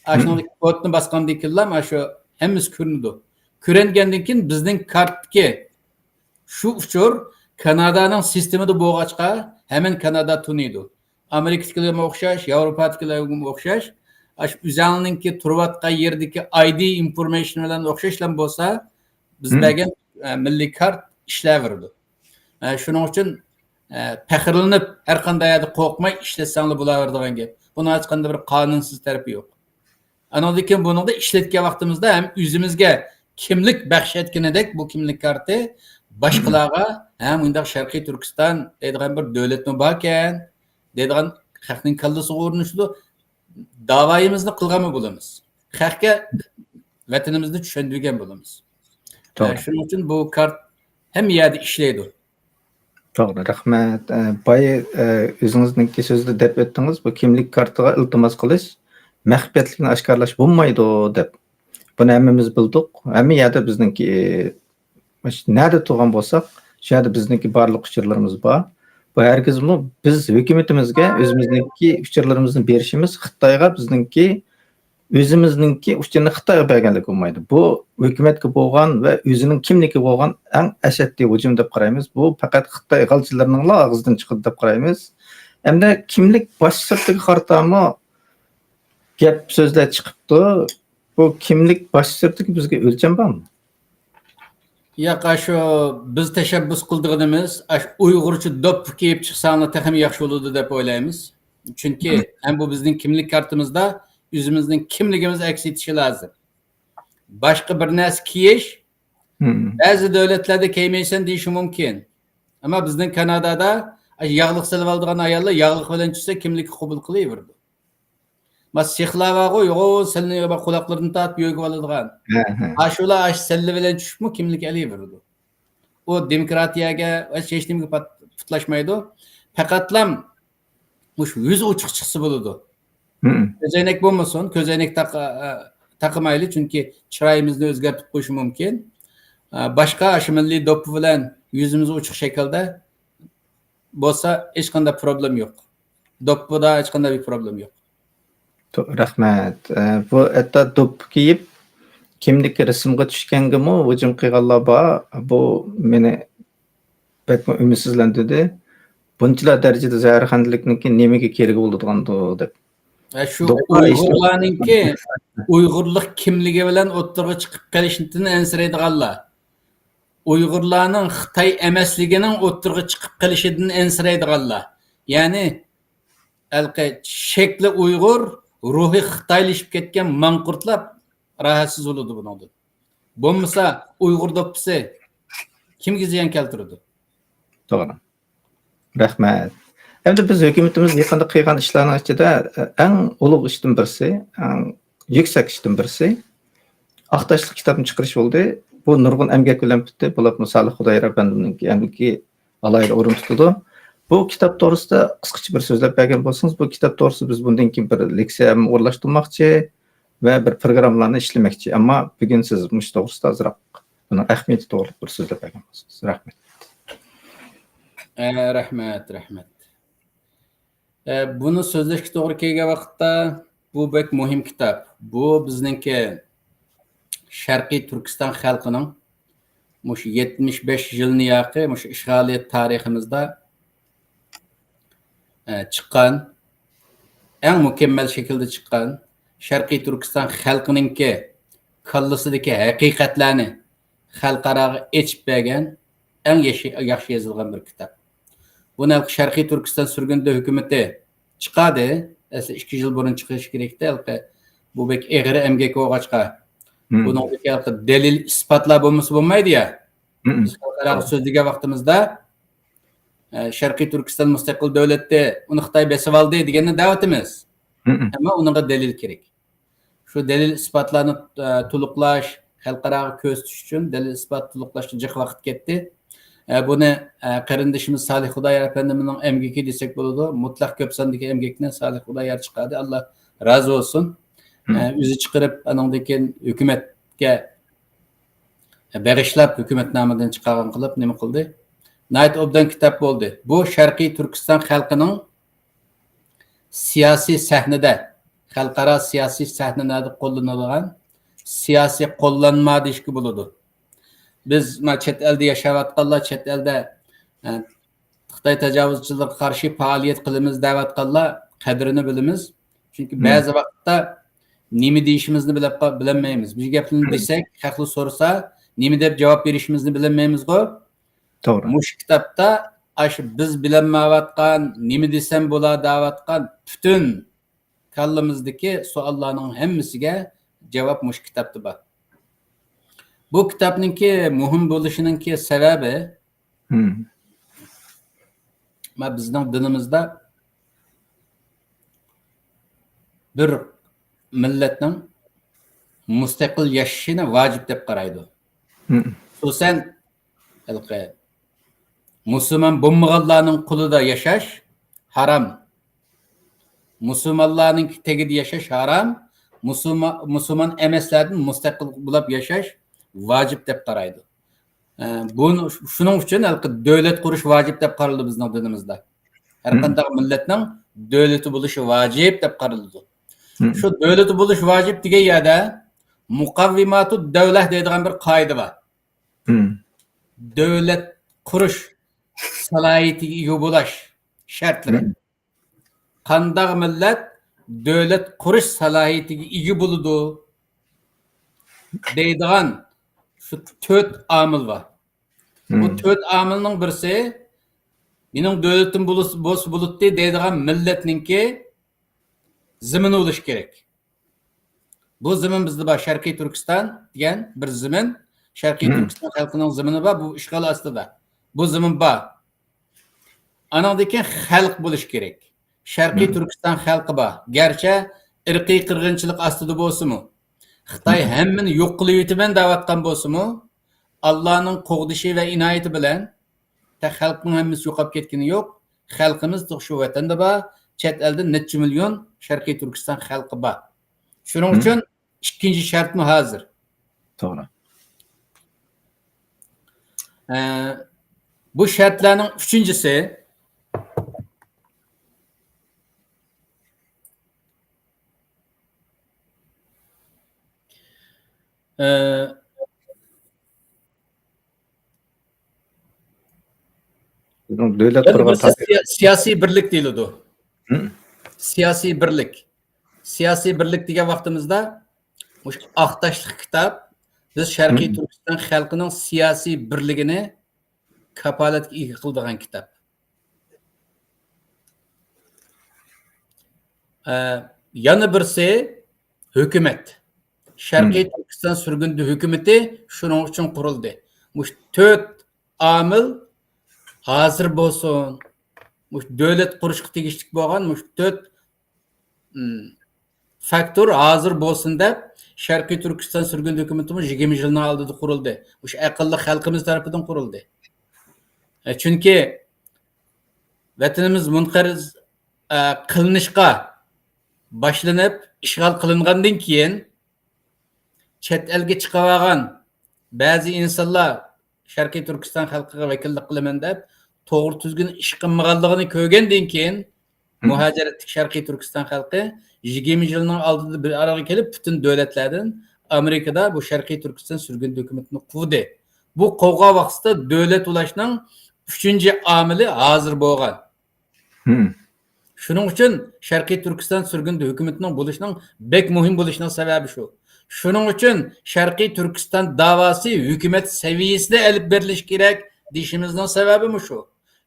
ئاشۇنىڭدىكى كودنى باسقاندىن كېيىنلا مانا شۇ ھەممىسى كۆرۈنىدۇ. كۆرۈنگەندىن كېيىن بىزنىڭ كارتتىكى شۇ ئۇچۇر كانادانىڭ سىستېمىدا بولغاچقا، ھەممىنى كانادا تونۇيدۇ. ئامېرىكىدىكىلەرگىمۇ ئوخشاش، ياۋروپادىكىلەرگىمۇ ئوخشاش. ئاشۇ ئۆزەڭنىڭكى تۇرۇۋاتقان يېرىدىكى ئاي دى ئىنفورمېيشن بىلەن ئوخشاشلا بولسا، بىز بەرگەن، ئە، مىللىي كارت ئىشلەۋېرىدۇ. ئە، شۇنىڭ ئۈچۈن، ئە، پەخىرلىنىپ، ھەر قانداق يەردە قورقماي ئىشلەتسەڭلار بولاۋېرىدىغان گەپ. بۇنىڭ ھېچقانداق بىر قانۇنسىز تەرىپى يوق. ئانىڭدىن كېيىن بۇنىڭدا ئىشلەتكەن ۋاقتىمىزدا ھەم ئۆزىمىزگە كىملىك بەخش ئەتكىنىدەك بۇ كىملىك كارتى باشقىلارغا، ھە، مۇنداق شەرقىي تۈركىستان دەيدىغان بىر دۆلەتمۇ باركەن، دەيدىغان خەقنىڭ كاللىسىغا ئورنىشىدۇ. داۋايىمىزنى قىلغانمۇ بولىمىز. خەقكە ۋەتىنىمىزنى چۈشەندۈرگەن بولىمىز. توغرا. ئە، شۇنىڭ ئۈچۈن بۇ كارت ھەممە يەردە ئىشلەيدۇ. توغرا، رەھمەت. ئە، بايا، ئە، ئۆزىڭىزنىڭكى سۆزىدە دەپ ئۆتتىڭىز، بۇ كىملىك كارتىغا ئىلتىماس قىلىش، مەخپىيەتلىكنى ئاشكارىلاش بولمايدۇ دەپ. بۇنى ھەممىمىز بىلدۇق. ھەممە يەردە بىزنىڭكى، ئە، نەدە تۇرغان بولساق، شۇ يەردە بىزنىڭكى بارلىق ئۇچۇرلىرىمىز بار. بۇ ھەرگىزمۇ بىز ھۆكۈمىتىمىزگە ئۆزىمىزنىڭكى ئۇچۇرلىرىمىزنى بېرىشىمىز خىتايغا بىزنىڭكى ئۆزىمىزنىڭكى ئۇچۇرنى خىتايغا بەرگەنلىك بولمايدۇ. بۇ ھۆكۈمەتكە بولغان ۋە ئۆزىنىڭ كىملىكىگە بولغان ئەڭ ئەشەددىي ھۇجۇم دەپ قارايمىز. بۇ پەقەت خىتاي غالچىلىرىنىڭلا ئاغزىدىن چىقىدۇ دەپ قارايمىز. ئەمدى كىملىك باش سىرتىغا قارىتامۇ گەپ سۆزلەر چىقىپتۇ. بۇ كىملىك باش سىرتىغا بىزگە ئۆلچەم بارمۇ؟ ياق، ئاشۇ بىز تەشەببۇس قىلىدىغىنىمىز، ئاشۇ ئۇيغۇرچە دوپپا كىيىپ چىقساڭلار تېخىمۇ ياخشى بولىدۇ دەپ ئويلايمىز. چۈنكى ھەم بۇ بىزنىڭ كىملىك كارتىمىزدا ئۆزىمىزنىڭ كىملىكىمىز ئەكس ئېتىشى لازىم. باشقا بىر نەرسە كىيىش، بەزى دۆلەتلەردە كىيمەيسەن دېيىشى مۇمكىن. ئەمما بىزنىڭ كانادادا ياغلىق سېلىۋالىدىغان ئاياللار ياغلىق بىلەن چۈشسە كىملىككە قوبۇل قىلىۋېرىدۇ. ما سىخلار بارغۇ، يوغۇ سەلنى قۇلاقلىرىنى تارتىپ يۆگىۋالىدىغان. ھە، ھە. ئاشۇلار ئاشۇ سەللە بىلەن چۈشۈپمۇ كىملىك ئېلىۋېرىدۇ. ئۇ دېموكراتىيەگە ۋە ھېچ نېمىگە پات-، پۇتلاشمايدۇ. پەقەتلا مۇشۇ يۈزى ئوچۇق چىقسا بولىدۇ. كۆزەينەك بولمىسۇن، كۆزەينەك تاق-، تاقىمايلى، چۈنكى چىرايىمىزنى ئۆزگەرتىپ قويۇشى مۇمكىن. باشقا ئاشۇ مىللىي دوپپا بىلەن يۈزىمىز ئوچۇق شەكىلدە بولسا ھېچقانداق پروبلېم يوق. دوپپىدا ھېچقانداق بىر پروبلېم يوق. تو-، رەھمەت. ئە، بۇ ھەتتا دوپپا كىيىپ، كىملىكى رەسىمگە چۈشكەنگىمۇ ھۇجۇم قىلغانلار بار. بۇ مېنى بەكمۇ ئۈمىدسىزلەندۈردى. بۇنچىلا دەرىجىدە زەھەرخەندىلىكنىڭكى نېمىگە كېرىگە بولىدىغاندۇ دەپ. ئە، شۇ دوپپا ئۇيغۇرلارنىڭكى ئۇيغۇرلۇق كىملىكى بىلەن ئوتتۇرىغا چىقىپ قېلىشىدىن ئەنسىرەيدىغانلار. ئۇيغۇرلارنىڭ خىتاي ئەمەسلىكىنىڭ ئوتتۇرىغا چىقىپ قېلىشىدىن ئەنسىرەيدىغانلار. يەنى، ھېلىقى شەكلى ئۇيغۇر، روھى خىتايلىشىپ كەتكەن ماڭقۇرتلار راھەتسىز بولىدۇ بۇنىڭدىن. بولمىسا، ئۇيغۇر دوپپىسى كىمگە زىيان كەلتۈرىدۇ؟ توغرا. رەھمەت. ئەمدى بىز ھۆكۈمىتىمىز يېقىندا قىلغان ئىشلارنىڭ ئىچىدە، ئەڭ ئۇلۇغ ئىشتىن بىرسى، ئەڭ يۈكسەك ئىشتىن بىرسى، ئاق تاشلىق كىتابنى چىقىرىش بولدى. بۇ نۇرغۇن ئەمگەك بىلەن پۈتتى. بولۇپمۇ سالىھ خۇدايار ئەپەندىمنىڭكى ئەمگىكى ئالاھىدە ئورۇن تۇتىدۇ. بۇ كىتاب توغرىسىدا قىسقىچە بىر سۆزلەپ بەرگەن بولسىڭىز، بۇ كىتاب توغرىسىدا بىز بۇندىن كېيىن بىر لېكسىيە ئورۇنلاشتۇرماقچى ۋە بىر پروگراممىلارنى ئىشلىمەكچى. ئەمما بۈگۈن سىز مۇشۇ توغرىسىدا ئازراق بۇنىڭ ئەھمىيىتى توغرىلىق بىر سۆزلەپ بەرگەن بولسىڭىز. رەھمەت. ئە، رەھمەت، رەھمەت. ئە، بۇنى سۆزلەشكە توغرا كەلگەن ۋاقىتتا، بۇ بەك مۇھىم كىتاب. بۇ بىزنىڭكى شەرقىي تۈركىستان خەلقىنىڭ مۇشۇ يەتمىش بەش يىلنى ياقى مۇشۇ ئىشغالىيەت تارىخىمىزدا، ئە، چىققان، ئەڭ مۇكەممەل شەكىلدە چىققان، شەرقىي تۈركىستان خەلقىنىڭكى كاللىسىدىكى ھەقىقەتلەرنى خەلقئاراغا ئېچىپ بەرگەن ئەڭ ياشى-، ياخشى يېزىلغان بىر كىتاب. بۇنى ھېلىقى شەرقىي تۈركىستان سۈرگۈندە ھۆكۈمىتى چىقاردى. ئەسلى ئىككى يىل بۇرۇن چىقىرىش كېرەكتى. ھېلىقى بۇ بەك ئېغىر ئەمگەك بولغاچقا، بۇنىڭدىكى ھېلىقى دەلىل ئىسپاتلار بولمىسا بولمايدۇ يا. بىز خەلقئاراغا سۆزلىگەن ۋاقتىمىزدا، ئە، شەرقىي تۈركىستان مۇستەقىل دۆلەتتى، ئۇنى خىتاي بېسىۋالدى دېگەننى دەۋاتىمىز. ئەمما ئۇنىڭغا دەلىل كېرەك. شۇ دەلىل ئىسپاتلارنى، ئە، تولۇقلاش، خەلقئاراغا كۆرسىتىش ئۈچۈن، دەلىل-ئىسپات تولۇقلاشقا جىق ۋاقىت كەتتى. ئە، بۇنى، ئە، قېرىندىشىمىز سالىھ خۇدايار ئەپەندىمنىڭ ئەمگىكى دېسەك بولىدۇ. مۇتلەق كۆپ ساندىكى ئەمگەكنى سالىھ خۇدايار چىقاردى. ئاللا رازى بولسۇن. ئە، ئۆزى چىقىرىپ، ئانىڭدىن كېيىن ھۆكۈمەتكە بېغىشلاپ، ھۆكۈمەت نامىدىن چىقارغان قىلىپ نېمە قىلدى؟ ناھايىتى ئوبدان كىتاب بولدى. بۇ شەرقىي تۈركىستان خەلقىنىڭ سىياسىي سەھنىدە، خەلقئارا سىياسىي سەھنىلەردە قوللىنىدىغان سىياسىي قوللانما دېيىشكە بولىدۇ. بىز، ما، چەت ئەلدە ياشاۋاتقانلار، چەت ئەلدە، ئە، خىتاي تاجاۋۇزچىلىقىغا قارشى پائالىيەت قىلىمىز دەۋاتقانلار قەدرىنى بىلىمىز. چۈنكى بەزى ۋاقىتتا نېمە دېيىشىمىزنى بىلەپ قا-، بىلەلمەيمىز. بىر گەپنى دېسەك، خەقلەر سورىسا، نېمە دەپ جاۋاب بېرىشىمىزنى بىلەلمەيمىزغۇ. توغرا. مۇشۇ كىتابتا ئاشۇ بىز بىلەلمەيۋاتقان، نېمە دېسەم بولا دەۋاتقان پۈتۈن كاللىمىزدىكى سوئاللارنىڭ ھەممىسىگە جاۋاب مۇشۇ كىتابتا بار. بۇ كىتابنىڭكى مۇھىم بولۇشىنىڭكى سەۋەبى، ما بىزنىڭ دىنىمىزدا بىر مىللەتنىڭ مۇستەقىل ياشىشىنى ۋاجىپ دەپ قارايدۇ. خۇسۇسەن، ھېلىقى مۇسۇلمان بولمىغانلارنىڭ قولىدا ياشاش ھارام. مۇسۇلمانلارنىڭ تېگىدە ياشاش ھارام. مۇسۇلما-، مۇسۇلمان ئەمەسلەردىن مۇستەقىل بولۇپ ياشاش ۋاجىپ دەپ قارايدۇ. ئە، بۇ، شۇنىڭ ئۈچۈن ھېلىقى دۆلەت قۇرۇش ۋاجىپ دەپ قارىلىدۇ بىزنىڭ دىنىمىزدا. ھەر قانداق مىللەتنىڭ دۆلىتى بولۇشى ۋاجىپ دەپ قارىلىدۇ. شۇ دۆلىتى بولۇش ۋاجىپ دېگەن يەردە مۇقەۋۋىماتۇ دەۋلەھ دەيدىغان بىر قائىدە بار. دۆلەت قۇرۇش سالاھىيىتىگە ئىگە بولاش شەرتلىرى. قانداق مىللەت دۆلەت قۇرۇش سالاھىيىتىگە ئىگە بولىدۇ دەيدىغان شۇ تۆت ئامىل بار. بۇ تۆت ئامىلنىڭ بىرسى، مېنىڭ دۆلىتىم بولس-، بولسا بولاتتى دەيدىغان مىللەتنىڭكى زېمىنى بولۇشى كېرەك. بۇ زېمىن بىزدە بار، شەرقىي تۈركىستان دېگەن بىر زېمىن، شەرقىي تۈركىستان خەلقىنىڭ زېمىنى بار، بۇ ئىشغال ئاستىدا. بۇ زېمىن بار. ئانىڭدىن كېيىن خەلق بولۇشى كېرەك. شەرقىي تۈركىستان خەلقى بار. گەرچە ئىرقىي قىرغىنچىلىق ئاستىدا بولسىمۇ، خىتاي ھەممىنى يوق قىلىۋېتىمەن دەۋاتقان بولسىمۇ، ئاللانىڭ قوغدىشى ۋە ئىنايىتى بىلەن تېخى خەلقنىڭ ھەممىسى يوقاپ كەتكىنى يوق. خەلقىمىز تېخى شۇ ۋەتەندە بار. چەت ئەلدە نەچچە مىليون شەرقىي تۈركىستان خەلقى بار. شۇنىڭ ئۈچۈن ئىككىنچى شەرتمۇ ھازىر. توغرا. ئە، بۇ شەرتلەرنىڭ ئۈچىنچىسى، ئە، بىزنىڭ دۆلەت يەنە قۇرغان بىرسى تارىخ. سىيا-، سىياسىي بىرلىك دېيىلىدۇ. سىياسىي بىرلىك. سىياسىي بىرلىك دېگەن ۋاقتىمىزدا، مۇشۇ ئاق تاشلىق كىتاب بىز شەرقىي تۈركىستان خەلقىنىڭ سىياسىي بىرلىكىنى كاپالەتكە ئىگە قىلىدىغان كىتاب. ئە، يەنە بىرسى ھۆكۈمەت. شەرقىي تۈركىستان سۈرگۈندە ھۆكۈمىتى شۇنىڭ ئۈچۈن قۇرۇلدى. مۇشۇ تۆت ئامىل ھازىر بولسۇن، مۇشۇ دۆلەت قۇرۇشقا تېگىشلىك بولغان مۇشۇ تۆت، ئىم، فاكتور ھازىر بولسۇن دەپ، شەرقىي تۈركىستان سۈرگۈندە ھۆكۈمىتىمۇ يىگىرمە يىلنىڭ ئالدىدا قۇرۇلدى. مۇشۇ ئەقىللىق خەلقىمىز تەرىپىدىن قۇرۇلدى. ئە، چۈنكى ۋەتىنىمىز مۇنقەرز، ئە، قىلىنىشقا باشلىنىپ، ئىشغال قىلىنغاندىن كېيىن، چەت ئەلگە چىقىۋالغان بەزى ئىنسانلار شەرقىي تۈركىستان خەلقىگە ۋەكىللىك قىلىمەن دەپ، توغرا تۈزگۈن ئىش قىلمىغانلىقىنى كۆرگەندىن كېيىن، مۇھاجىرەتتىكى شەرقىي تۈركىستان خەلقى يىگىرمە يىلنىڭ ئالدىدا بىر ئارىغا كېلىپ، پۈتۈن دۆلەتلەردىن ئامېرىكىدا بۇ شەرقىي تۈركىستان سۈرگۈندە ھۆكۈمىتىنى قوۋدى. بۇ قوغغان ۋاقتىدا دۆلەت ئۇلاشنىڭ ئۈچىنچى ئامىلى ھازىر بولغان. شۇنىڭ ئۈچۈن شەرقىي تۈركىستان سۈرگۈندە ھۆكۈمىتىنىڭ بولۇشىنىڭ بەك مۇھىم بولۇشىنىڭ سەۋەبى شۇ. شۇنىڭ ئۈچۈن شەرقىي تۈركىستان داۋاسى ھۆكۈمەت سەۋىيەسىدە ئېلىپ بېرىلىشى كېرەك دېيىشىمىزنىڭ سەۋەبىمۇ شۇ.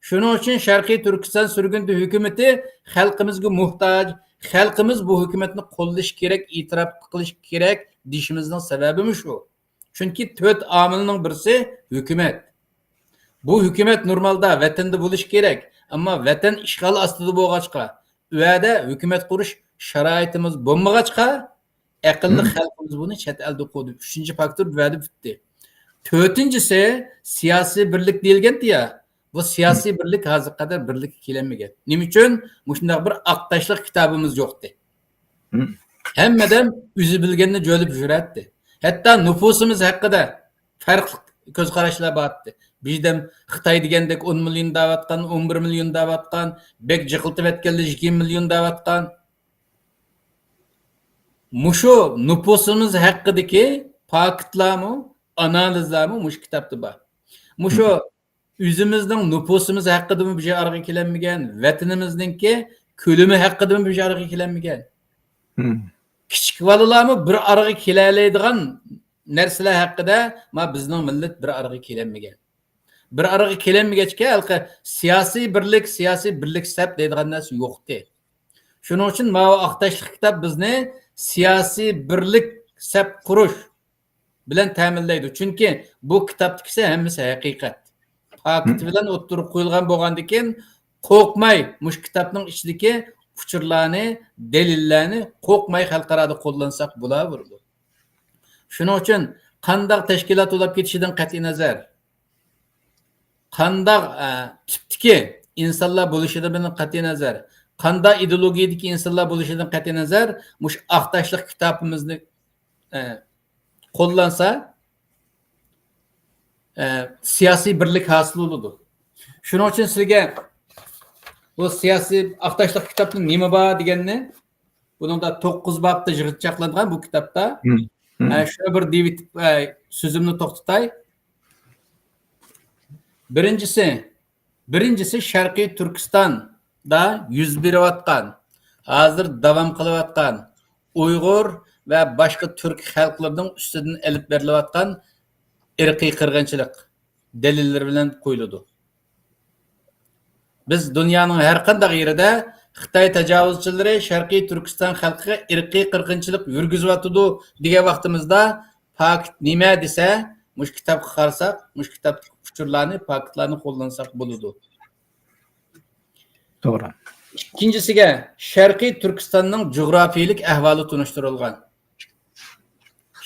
شۇنىڭ ئۈچۈن شەرقىي تۈركىستان سۈرگۈندە ھۆكۈمىتى خەلقىمىزگە موھتاج، خەلقىمىز بۇ ھۆكۈمەتنى قوللىشى كېرەك، ئېتىراپ قىلىشى كېرەك دېيىشىمىزنىڭ سەۋەبىمۇ شۇ. چۈنكى تۆت ئامىلنىڭ بىرسى ھۆكۈمەت. بۇ ھۆكۈمەت نورمالدا ۋەتەندە بولۇشى كېرەك، ئەمما ۋەتەن ئىشغال ئاستىدا بولغاچقا، ئۇ يەردە ھۆكۈمەت قۇرۇش شارائىتىمىز بولمىغاچقا، ئەقىللىق خەلقىمىز بۇنى چەت ئەلدە قويدى. ئۈچىنچى فاكتور بۇ يەردە پۈتتى. تۆتىنچىسى، سىياسىي بىرلىك دېيىلگەنتى يا. بۇ سىياسىي بىرلىك ھازىرغا قەدەر بىرلىككە كېلەلمىگەن. نېمە ئۈچۈن؟ مۇشۇنداق بىر ئاق تاشلىق كىتابىمىز يوقتى. ھەممە ئادەم ئۆزى بىلگەننى جۆلىپ يۈرەتتى. ھەتتا نوپۇسىمىز ھەققىدە پەرقلىق كۆز قاراشلار بارتتى. بىردەم خىتاي دېگەندەك ئون مىليون دەۋاتقان، ئون بىر مىليون دەۋاتقان، بەك جىقىلتىۋەتكەنلەر يىگىرمە مىليون دەۋاتقان. مۇشۇ نوپۇسىمىز ھەققىدىكى پاكىتلارمۇ، ئانالىزلارمۇ مۇشۇ كىتابتا بار. مۇشۇ ئۆزىمىزنىڭ نوپۇسىمىز ھەققىدىمۇ بىر ئارىغا كېلەلمىگەن، ۋەتىنىمىزنىڭكى كۆلىمى ھەققىدىمۇ بىر ئارىغا كېلەلمىگەن. كىچىك بالىلارمۇ بىر ئارىغا كېلەلەيدىغان نەرسىلەر ھەققىدە ما بىزنىڭ مىللەت بىر ئارىغا كېلەلمىگەن. بىر ئارىغا كېلەلمىگەچكە، ھېلىقى سىياسىي بىرلىك، سىياسىي بىرلىك سەپ دەيدىغان نەرسە يوقتى. شۇنىڭ ئۈچۈن ماۋۇ ئاق تاشلىق كىتاب بىزنى سىياسىي بىرلىك سەپ قۇرۇش بىلەن تەمىنلەيدۇ. چۈنكى بۇ كىتابتىكىسى ھەممىسى ھەقىقەت. پاكىت بىلەن ئوتتۇرىغا قويۇلغان بولغاندىكىن، قورقماي مۇشۇ كىتابنىڭ ئىچىدىكى ئۇچۇرلارنى، دەلىللەرنى قورقماي خەلقئارادا قوللانساق بولاۋېرىدۇ. شۇنىڭ ئۈچۈن قانداق تەشكىلات بولاپ كېتىشىدىن قەتئىينەزەر، قانداق، ئە، تىپتىكى ئىنسانلار بولۇشىدىن قەتئىينەزەر، قانداق ئىدېئولوگىيەدىكى ئىنسانلار بولۇشىدىن قەتئىينەزەر، مۇشۇ ئاق تاشلىق كىتابىمىزنى، ئە، قوللانسا، ئە، سىياسىي بىرلىك ھاسىل بولىدۇ. شۇنىڭ ئۈچۈن سىزگە بۇ سىياسىي ئاق تاشلىق كىتابتا نېمە بار دېگەننى، بۇنىڭدا توققۇز بابتا يىغىنچاقلانغان بۇ كىتابتا. ئە، شۇنى بىر دېيىۋېتىپ، ئە، سۆزۈمنى توختىتاي. بىرىنچىسى، بىرىنچىسى شەرقىي تۈركىستاندا يۈز بېرىۋاتقان، ھازىر داۋام قىلىۋاتقان ئۇيغۇر ۋە باشقا تۈرك خەلقلىرىنىڭ ئۈستىدىن ئېلىپ بېرىلىۋاتقان ئىرقىي قىرغىنچىلىق دەلىللىرى بىلەن قويۇلىدۇ. بىز دۇنيانىڭ ھەر قانداق يېرىدە خىتاي تاجاۋۇزچىلىرى شەرقىي تۈركىستان خەلقىگە ئىرقىي قىرغىنچىلىق يۈرگۈزۈۋاتىدۇ دېگەن ۋاقتىمىزدا، پاكىت نېمە دېسە، مۇشۇ كىتابقا قارىساق، مۇشۇ كىتابتىكى ئۇچۇرلارنى، پاكىتلارنى قوللانساق بولىدۇ. توغرا. ئىككىنچىسىگە، شەرقىي تۈركىستاننىڭ جۇغراپىيىلىك ئەھۋالى تونۇشتۇرۇلغان.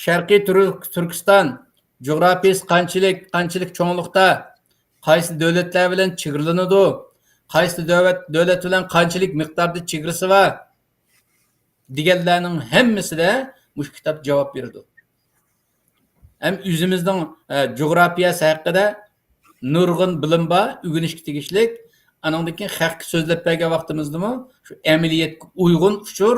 شەرقىي تۈرك-، تۈركىستان جۇغراپىيىسى قانچىلىك، قانچىلىك چوڭلۇقتا، قايسى دۆلەتلەر بىلەن چېگرىلىنىدۇ، قايسى دۆلەت، دۆلەت بىلەن قانچىلىك مىقداردا چېگرىسى بار دېگەنلەرنىڭ ھەممىسىدە مۇشۇ كىتاب جاۋاب بېرىدۇ. ھەم ئۆزىمىزنىڭ، ئە، جۇغراپىيەسى ھەققىدە نۇرغۇن بىلىم بار، ئۆگىنىشكە تېگىشلىك. ئانىڭدىن كېيىن خەققە سۆزلەپ بەرگەن ۋاقتىمىزدىمۇ شۇ ئەمەلىيەتكە ئۇيغۇن ئۇچۇر،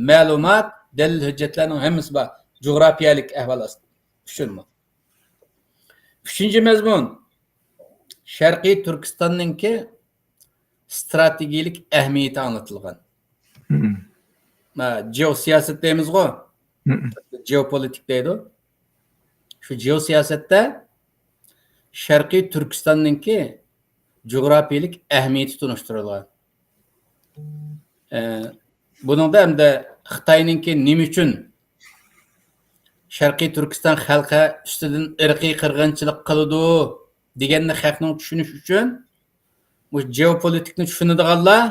مەلۇمات، دەلىل ھۆججەتلەرنىڭ ھەممىسى بار جۇغراپىيەلىك ئەھۋال ئۈچۈنمۇ. ئۈچىنچى مەزمۇن، شەرقىي تۈركىستاننىڭكى ئىستراتېگىيەلىك ئەھمىيىتى ئاڭلىتىلغان. مم. ما، جېئوسىياسەت دەيمىزغۇ؟ مم. جېئوپولىتىك دەيدۇ. شۇ جېئوسىياسەتتە شەرقىي تۈركىستاننىڭكى جۇغراپىيەلىك ئەھمىيىتى تونۇشتۇرۇلغان. ئە، بۇنىڭدا ئەمدى خىتاينىڭكى نېمە ئۈچۈن شەرقىي تۈركىستان خەلقى ئۈستىدىن ئىرقىي قىرغىنچىلىق قىلىدۇ دېگەننى خەقنىڭ چۈشىنىشى ئۈچۈن، مۇشۇ جېئوپولىتىكنى چۈشىنىدىغانلار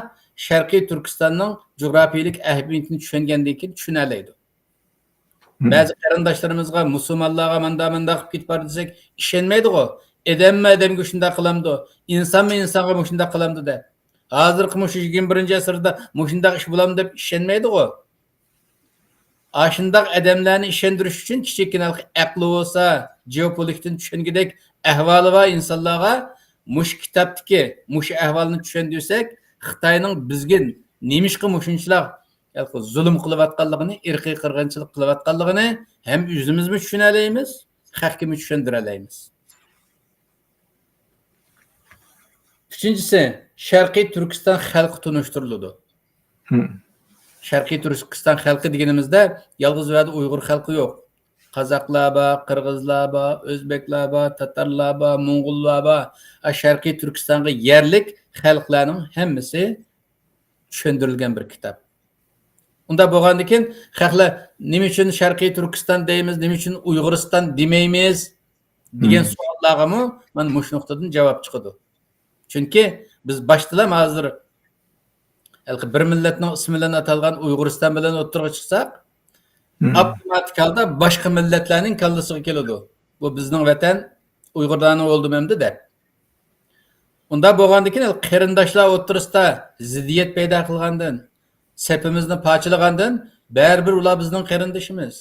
شەرقىي تۈركىستاننىڭ جۇغراپىيەلىك ئەھمىيىتىنى چۈشەنگەندىن كېيىن چۈشىنەلەيدۇ. مم. بەزى قېرىنداشلىرىمىزغا، مۇسۇلمانلارغا ماندا مۇنداق قىلىپ كېتىپ بار دېسەك، ئىشەنمەيدىغۇ. ئادەممۇ ئادەمگە شۇنداق قىلامدۇ؟ ئىنسانمۇ ئىنسانغا مۇشۇنداق قىلامدۇ دەپ. ھازىرقى مۇشۇ يىگىرمە بىرىنچى ئەسىردە مۇشۇنداق ئىش بولامدۇ دەپ ئىشەنمەيدىغۇ. ئاشۇنداق ئادەملەرنى ئىشەندۈرۈش ئۈچۈن كىچىككىنە ئەقلى بولسا، جېئوپولىتىكتىن چۈشەنگۈدەك ئەھۋالى بار ئىنسانلارغا مۇشۇ كىتابتىكى مۇشۇ ئەھۋالنى چۈشەندۈرسەك، خىتاينىڭ بىزگە نېمىشقا مۇشۇنچىلىك زۇلۇم قىلىۋاتقانلىقىنى، ئىرقىي قىرغىنچىلىق قىلىۋاتقانلىقىنى ھەم ئۆزىمىزمۇ چۈشىنەلەيمىز، خەقكىمۇ چۈشەندۈرەلەيمىز. ئۈچىنچىسى، شەرقىي تۈركىستان خەلقى تونۇشتۇرۇلىدۇ. مم. شەرقىي تۈركىستان خەلقى دېگىنىمىزدە يالغۇز بۇ يەردە ئۇيغۇر خەلقى يوق. قازاقلار بار، قىرغىزلار بار، ئۆزبېكلار بار، تاتارلار بار، موڭغۇللار بار. ئا، شەرقىي تۈركىستانغا يەرلىك خەلقلەرنىڭ ھەممىسى چۈشەندۈرۈلگەن بىر كىتاب. ئۇنداق بولغاندىكىن، خەقلەر نېمە ئۈچۈن شەرقىي تۈركىستان دەيمىز، نېمە ئۈچۈن ئۇيغۇرىستان دېمەيمىز دېگەن مم. سوئاللارغىمۇ مانا مۇشۇ نۇقتىدىن جاۋاب چىقىدۇ. چۈنكى بىز باشتىلا ھازىر ھېلىقى بىر مىللەتنىڭ ئىسمى بىلەن ئاتالغان ئۇيغۇرىستان بىلەن ئوتتۇرىغا چىقساق، ئاپتوماتىك ھالدا باشقا مىللەتلەرنىڭ كاللىسىغا كېلىدۇ. بۇ بىزنىڭ ۋەتەن ئۇيغۇرلارنىڭ بولدىمۇ ئەمدى دەپ. ئۇنداق بولغاندىكىن، قېرىنداشلار ئوتتۇرىسىدا زىددىيەت پەيدا قىلغاندىن، سېپىمىزنى پارچىلىغاندىن، بەرىبىر ئۇلار بىزنىڭ قېرىندىشىمىز.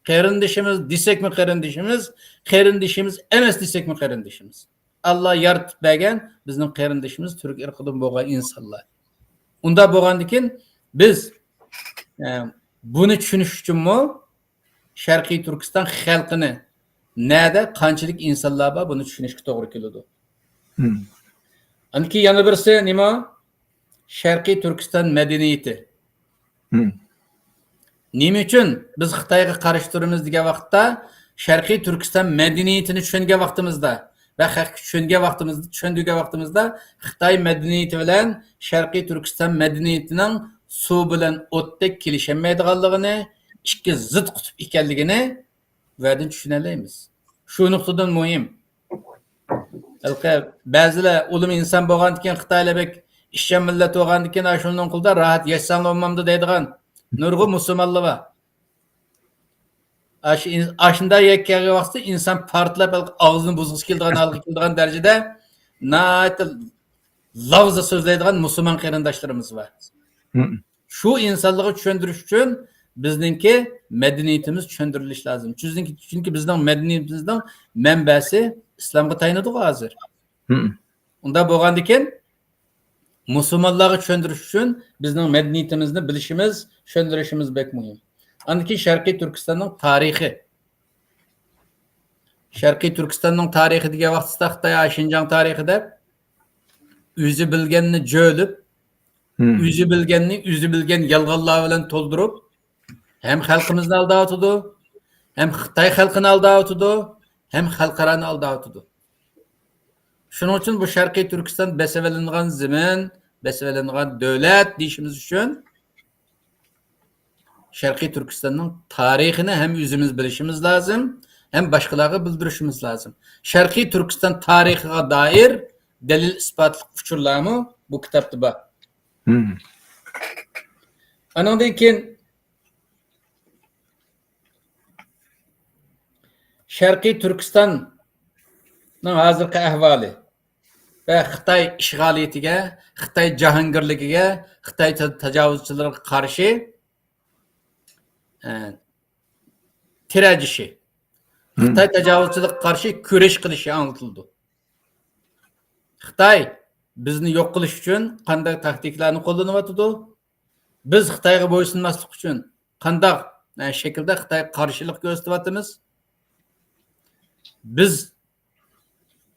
قېرىندىشىمىز دېسەكمۇ قېرىندىشىمىز، قېرىندىشىمىز ئەمەس دېسەكمۇ قېرىندىشىمىز. ئاللا يارىتىپ بەرگەن بىزنىڭ قېرىندىشىمىز تۈرك ئىرقىدىن بولغان ئىنسانلار. ئۇنداق بولغاندىكىن بىز، ئە، بۇنى چۈشىنىش ئۈچۈنمۇ شەرقىي تۈركىستان خەلقىنى، نەدە قانچىلىك ئىنسانلار بار، بۇنى چۈشىنىشكە توغرا كېلىدۇ. ئاندىن كېيىن يەنە بىرسى نېمە؟ شەرقىي تۈركىستان مەدەنىيىتى. نېمە ئۈچۈن بىز خىتايغا قارشى تۇرىمىز دېگەن ۋاقىتتا، شەرقىي تۈركىستان مەدەنىيىتىنى چۈشەنگەن ۋاقتىمىزدا ۋە خەققە چۈشەنگەن ۋاقتىمىزدا، چۈشەندۈرگەن ۋاقتىمىزدا، خىتاي مەدەنىيىتى بىلەن شەرقىي تۈركىستان مەدەنىيىتىنىڭ سۇ بىلەن ئوتتەك كېلىشەلمەيدىغانلىقىنى، ئىككى زىت قۇتۇپ ئىكەنلىكىنى بۇ يەردىن چۈشىنەلەيمىز. شۇ نۇقتىدىن مۇھىم. ھېلىقى بەزىلەر ئۇلۇم ئىنسان بولغاندىكىن خىتايلار بەك ئىشچان مىللەت بولغاندىكىن، ئاشۇنىڭ قولىدا راھەت ياشىساڭلار بولمامدۇ دەيدىغان نۇرغۇن مۇسۇلمانلار بار. ئاش-، ئاشۇنداق يەرگە كەلگەن ۋاقتىدا ئىنسان پارتلاپ، ئاغزىنى بۇزغۇسى كېلىدىغان ھالغا كېلىدىغان دەرىجىدە ناھايىتى لاۋزا سۆزلەيدىغان مۇسۇلمان قېرىنداشلىرىمىز بار. شۇ ئىنسانلارغا چۈشەندۈرۈش ئۈچۈن بىزنىڭكى مەدەنىيىتىمىز چۈشەندۈرۈلۈشى لازىم. چۈنكى، چۈنكى بىزنىڭ مەدەنىيىتىمىزنىڭ مەنبەسى ئىسلامغا تايىنىدىغۇ ھازىر. ئۇنداق بولغاندىكىن، مۇسۇلمانلارغا چۈشەندۈرۈش ئۈچۈن بىزنىڭ مەدەنىيىتىمىزنى بىلىشىمىز، چۈشەندۈرۈشىمىز بەك مۇھىم. ئاندىن كېيىن شەرقىي تۈركىستاننىڭ تارىخى. شەرقىي تۈركىستاننىڭ تارىخى دېگەن ۋاقتىدا خىتاي شىنجاڭ تارىخى دەپ ئۆزى بىلگەننى جۆلۈپ، ئۆزى بىلگەننى ئۆزى بىلگەن يالغانلار بىلەن تولدۇرۇپ، ھەم خەلقىمىزنى ئالداۋاتىدۇ، ھەم خىتاي خەلقىنى ئالداۋاتىدۇ، ھەم خەلقئارانى ئالداۋاتىدۇ. شۇنىڭ ئۈچۈن بۇ شەرقىي تۈركىستان بېسىۋېلىنغان زېمىن، بېسىۋېلىنغان دۆلەت دېيىشىمىز ئۈچۈن شەرقىي تۈركىستاننىڭ تارىخىنى ھەم ئۆزىمىز بىلىشىمىز لازىم، ھەم باشقىلارغا بىلدۈرۈشىمىز لازىم. شەرقىي تۈركىستان تارىخىغا دائىر دەلىل-ئىسپاتلىق ئۇچۇرلارمۇ بۇ كىتابتا بار. ئانىڭدىن كېيىن شەرقىي تۈركىستاننىڭ ھازىرقى ئەھۋالى ۋە خىتاي ئىشغالىيىتىگە، خىتاي جاھانگىرلىكىگە، خىتاي تا-، تاجاۋۇزچىلىرىغا قارشى، ئە، تىرەجىشى، خىتاي تاجاۋۇزچىلىقىغا قارشى كۈرەش قىلىشى ئاڭلىتىلىدۇ. خىتاي بىزنى يوق قىلىش ئۈچۈن قانداق تاكتىكىلارنى قوللىنىۋاتىدۇ؟ بىز خىتايغا بويسۇنماسلىق ئۈچۈن قانداق، ئە، شەكىلدە خىتايغا قارشىلىق كۆرسىتىۋاتىمىز؟ بىز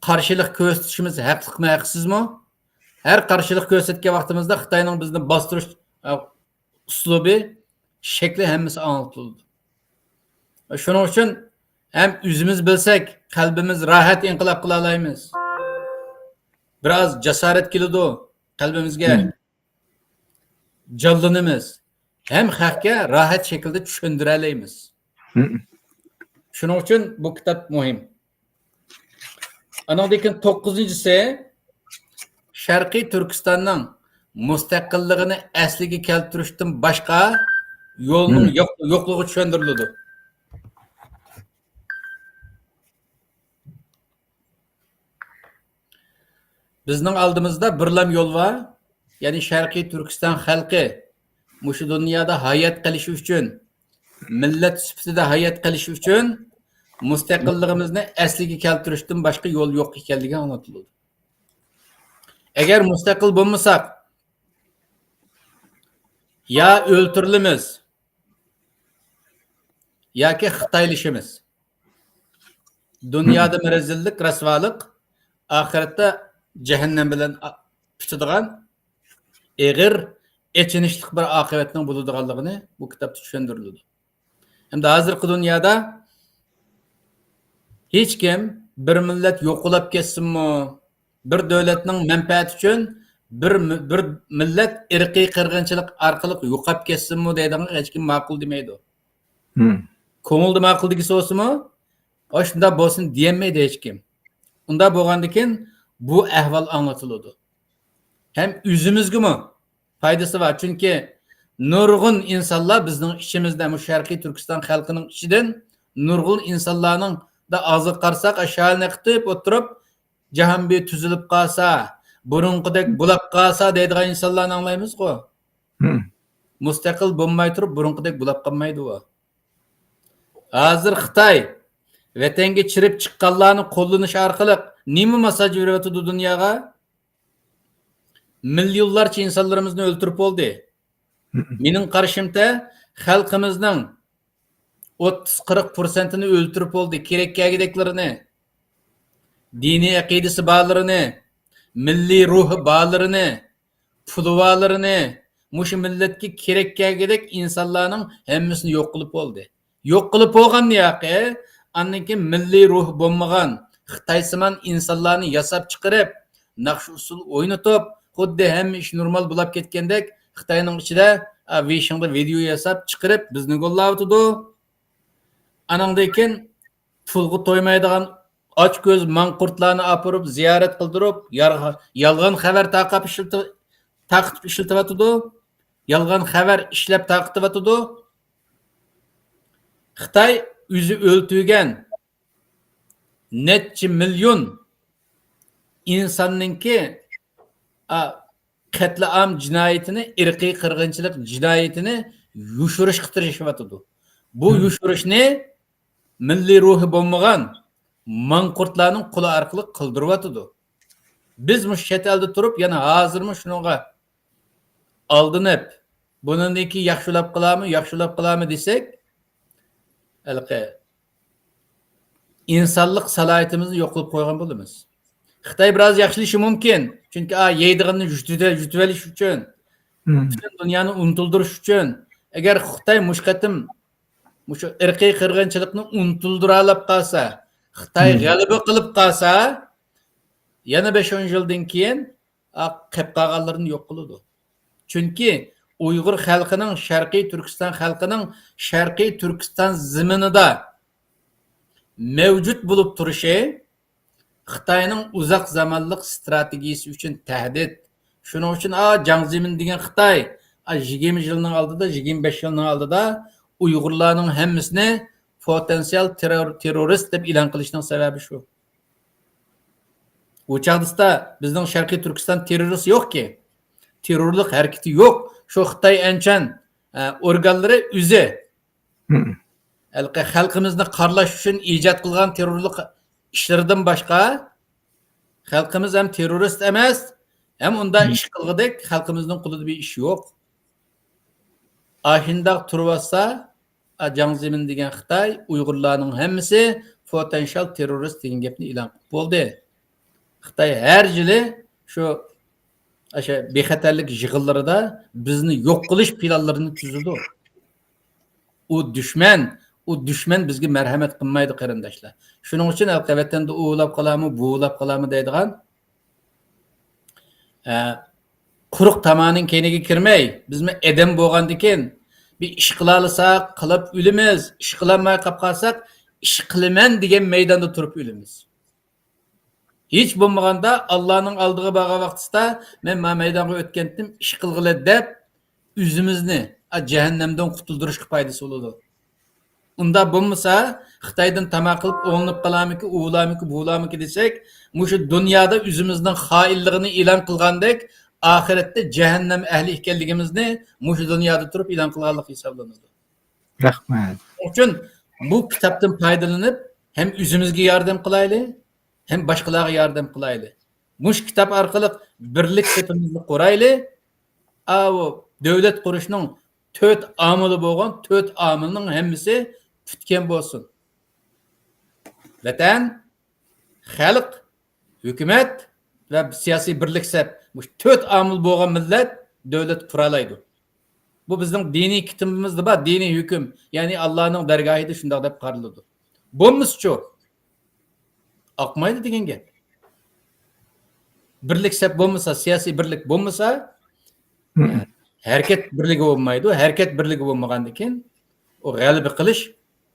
قارشىلىق كۆرسىتىشىمىز ھەقلىقمۇ، ھەقسىزمۇ؟ ھەر قارشىلىق كۆرسەتكەن ۋاقتىمىزدا خىتاينىڭ بىزنى باستۇرۇش، ئە، ئۇسلۇبى، شەكلى ھەممىسى ئاڭلىتىلىدۇ. شۇنىڭ ئۈچۈن ھەم ئۆزىمىز بىلسەك، قەلبىمىز راھەت ئىنقىلاب قىلالايمىز. بىراز جاسارەت كېلىدۇ قەلبىمىزگە. جانلىنىمىز. ھەم خەقكە راھەت شەكىلدە چۈشەندۈرەلەيمىز. شۇنىڭ ئۈچۈن بۇ كىتاب مۇھىم. ئانىڭدىن كېيىن توققۇزىنچىسى، شەرقىي تۈركىستاننىڭ مۇستەقىللىقىنى ئەسلىگە كەلتۈرۈشتىن باشقا يولنىڭ يوق-، يوقلۇقى چۈشەندۈرۈلىدۇ. بىزنىڭ ئالدىمىزدا بىرلام يول بار، يەنى شەرقىي تۈركىستان خەلقى مۇشۇ دۇنيادا ھايات قېلىشى ئۈچۈن، مىللەت سۈپىتىدە ھايات قېلىشى ئۈچۈن مۇستەقىللىقىمىزنى ئەسلىگە كەلتۈرۈشتىن باشقا يول يوق ئىكەنلىكى ئاڭلىتىلىدۇ. ئەگەر مۇستەقىل بولمىساق، يا ئۆلتۈرۈلىمىز، ياكى خىتايلىشىمىز. دۇنيادىمۇ رەزىللىك، رەسۋالىق، ئاخىرەتتە جەھەننەم بىلەن پۈتىدىغان ئېغىر، ئېچىنىشلىق بىر ئاقىۋەتنىڭ بولىدىغانلىقىنى بۇ كىتابتا چۈشەندۈرۈلىدۇ. ھەمدە ھازىرقى دۇنيادا ھېچكىم بىر مىللەت يوقىلاپ كەتسۇنمۇ، بىر دۆلەتنىڭ مەنپەئەتى ئۈچۈن بىر مى-، بىر مىللەت ئىرقىي قىرغىنچىلىق ئارقىلىق يوقاپ كەتسۇنمۇ دەيدىغانغا ھېچكىم ماقۇل دېمەيدۇ. كۆڭۈلدە ماقۇل دېگۈسى بولسىمۇ، ئاشۇنداق بولسۇن دېيەلمەيدۇ ھېچكىم. ئۇنداق بولغاندىكىن بۇ ئەھۋال ئاڭلىتىلىدۇ. ھەم ئۆزىمىزگىمۇ پايدىسى بار. چۈنكى نۇرغۇن ئىنسانلار بىزنىڭ ئىچىمىزدە، مۇشۇ شەرقىي تۈركىستان خەلقىنىڭ ئىچىدىن نۇرغۇن ئىنسانلارنىڭ دا ئاغزىغا قارىساق، شائىرنى قىتىپ ئولتۇرۇپ، جاھانبى تۈزۈلۈپ قالسا، بۇرۇنقىدەك بولاپ قالسا دەيدىغان ئىنسانلارنى ئاڭلايمىزغۇ. مۇستەقىل بولماي تۇرۇپ، بۇرۇنقىدەك بولاپ قالمايدۇ ئۇ. ھازىر خىتاي ۋەتەنگە چىرىپ چىققانلارنى قوللىنىش ئارقىلىق نېمە ماساژ بېرىۋاتىدۇ دۇنياغا؟ مىليونلارچە ئىنسانلىرىمىزنى ئۆلتۈرۈپ بولدى. مېنىڭ قارىشىمچە، خەلقىمىزنىڭ ئوتتۇز قىرىق پىرسەنتىنى ئۆلتۈرۈپ بولدى. كېرەك كەلگۈدەكلىرىنى، دىنىي ئەقىدىسى بارلىرىنى، مىللىي روھى بارلىرىنى، پۇلى بارلىرىنى، مۇشۇ مىللەتكە كېرەك كەلگۈدەك ئىنسانلارنىڭ ھەممىسىنى يوق قىلىپ بولدى. يوق قىلىپ بولغاننى ياقى، ئاندىن كېيىن مىللىي روھى بولمىغان، خىتايسىمان ئىنسانلارنى ياساپ چىقىرىپ، ناخشا ئۇسسۇل ئوينىتىپ، خۇددى ھەممە ئىش نورمال بولاپ كەتكەندەك خىتاينىڭ ئىچىدە، ئا، ۋېيشىڭدا ۋىدېئو ياساپ چىقىرىپ بىزنى گوللاۋاتىدۇ. ئانىڭدىن كېيىن پۇلغا تويمايدىغان ئاچكۆز ماڭقۇرتلارنى ئاپىرىپ زىيارەت قىلدۇرۇپ، يارغا-، يالغان خەۋەر تارقاپ ئىشلىتىپ، تارقىتىپ ئىشلىتىۋاتىدۇ. يالغان خەۋەر ئىشلەپ تارقىتىۋاتىدۇ. خىتاي ئۆزى ئۆلتۈرگەن نەچچە مىليون ئىنساننىڭكى، ئا، قەتلىئام جىنايىتىنى، ئىرقىي قىرغىنچىلىق جىنايىتىنى يوشۇرۇشقا تىرىشىۋاتىدۇ. بۇ يوشۇرۇشنى مىللىي روھى بولمىغان ماڭقۇرتلارنىڭ قولى ئارقىلىق قىلدۇرۇۋاتىدۇ. بىز مۇشۇ چەت ئەلدە تۇرۇپ، يەنە ھازىرمۇ شۇنىڭغا ئالدىنىپ، بۇنىڭدىن كېيىن ياخشىلاپ قىلارمۇ، ياخشىلاپ قىلارمۇ دېسەك، ھېلىقى ئىنسانلىق سالاھىيىتىمىزنى يوقىتىپ قويغان بولىمىز. خىتاي بىراز ياخشىلىشى مۇمكىن، چۈنكى، ئا، يەيدىغىنىنى يۇتۇۋېلىش ئۈچۈن، پۈتۈن دۇنيانى ئۇنتۇلدۇرۇش ئۈچۈن. ئەگەر خىتاي مۇشۇ قېتىم مۇشۇ ئىرقىي قىرغىنچىلىقنى ئۇنتۇلدۇرالاپ قالسا، خىتاي غەلىبە قىلىپ قالسا، يەنە بەش-ئون يىلدىن كېيىن، ئا، قېپ قالغانلىرىنى يوق قىلىدۇ. چۈنكى ئۇيغۇر خەلقىنىڭ، شەرقىي تۈركىستان خەلقىنىڭ شەرقىي تۈركىستان زېمىنىدا مەۋجۇت بولۇپ تۇرۇشى خىتاينىڭ ئۇزاق زامانلىق ستراتېگىيىسى ئۈچۈن تەھدىت. شۇنىڭ ئۈچۈن، ئا، جاڭ زېمىن دېگەن خىتاي، ئا، يىگىرمە يىلنىڭ ئالدىدا، يىگىرمە بەش يىلنىڭ ئالدىدا ئۇيغۇرلارنىڭ ھەممىسىنى پوتېنسىيال تېررور-، تېررورىست دەپ ئېلان قىلىشنىڭ سەۋەبى شۇ. ئۇ چاغدا بىزنىڭ شەرقىي تۈركىستان تېررورىست يوقكى. تېررورلۇق ھەرىكىتى يوق. شۇ خىتاي ئەنچان، ئە، ئورگانلىرى ئۆزى ھەلقى خەلقىمىزنى قارىلاش ئۈچۈن ئىجاد قىلغان تېررورلۇق ئىشلىرىدىن باشقا، خەلقىمىز ھەم تېررورىست ئەمەس، ھەم ئۇنداق ئىش قىلغۇدەك خەلقىمىزنىڭ قولىدا بىر ئىش يوق. ئاشۇنداق تۇرۇۋاتسا، ئا، جاڭ زېمىن دېگەن خىتاي، ئۇيغۇرلارنىڭ ھەممىسى پوتېنشال تېررورىست دېگەن گەپنى ئېلان قىلىپ بولدى. خىتاي ھەر يىلى شۇ، ئاشۇ بىخەتەرلىك يىغىنلىرىدا بىزنى يوق قىلىش پىلانلىرىنى تۈزىدۇ. ئۇ دۈشمەن، ئۇ دۈشمەن بىزگە مەرھەمەت قىلمايدۇ، قېرىنداشلار. شۇنىڭ ئۈچۈن ھېلىقى ۋەتەندە ئۇۋۇلاپ قالامۇ، بۇۋۇلاپ قالامۇ دەيدىغان، ئە، قۇرۇق تامانىڭ كەينىگە كىرمەي، بىزمۇ ئادەم بولغاندىكىن، بىر ئىش قىلالىساق قىلىپ ئۆلىمىز، ئىش قىلالماي قاپ قالساق، ئىش قىلىمەن دېگەن مەيداندا تۇرۇپ ئۆلىمىز. ھېچ بولمىغاندا ئاللانىڭ ئالدىغا بارغان ۋاقتىسىدا، مەن ما مەيدانغا ئۆتكەنتىم، ئىش قىلغىلى دەپ، ئۆزىمىزنى، ئا، جەھەننەمدىن قۇتۇلدۇرۇشقا پايدىسى بولىدۇ. ئۇنداق بولمىسا، خىتايدىن تاماق قىلىپ ئوڭلىنىپ قالارمىكى، ئۇۋۇلارمىكى، بۇۋۇلارمىكى دېسەك، مۇشۇ دۇنيادا ئۆزىمىزنىڭ خائىنلىقىنى ئېلان قىلغاندەك، ئاخىرەتتە جەھەننەم ئەھلى ئىكەنلىكىمىزنى مۇشۇ دۇنيادا تۇرۇپ ئېلان قىلغانلىق ھېسابلىنىدۇ. رەھمەت. شۇنىڭ ئۈچۈن بۇ كىتابتىن پايدىلىنىپ، ھەم ئۆزىمىزگە ياردەم قىلايلى، ھەم باشقىلارغا ياردەم قىلايلى. مۇشۇ كىتاب ئارقىلىق بىرلىك سېپىمىزنى قۇرايلى. ئاۋۇ دۆلەت قۇرۇشنىڭ تۆت ئامىلى بولغان تۆت ئامىلنىڭ ھەممىسى پۈتكەن بولسۇن. ۋەتەن، خەلق، ھۆكۈمەت ۋە سىياسىي بىرلىك سەپ، مۇشۇ تۆت ئامىل بولغان مىللەت دۆلەت قۇرالايدۇ. بۇ بىزنىڭ دىنىي كىتابىمىزدا بار، دىنىي ھۆكۈم، يەنى ئاللانىڭ دەرگاھىدا شۇنداق دەپ قارىلىدۇ. بولمىسىچۇ؟ ئاقمايدۇ دېگەن گەپ. بىرلىك سەپ بولمىسا، سىياسىي بىرلىك بولمىسا، ھەرىكەت بىرلىكى بولمايدۇ. ھەرىكەت بىرلىكى بولمىغاندىن كېيىن، ئۇ غەلىبە قىلىش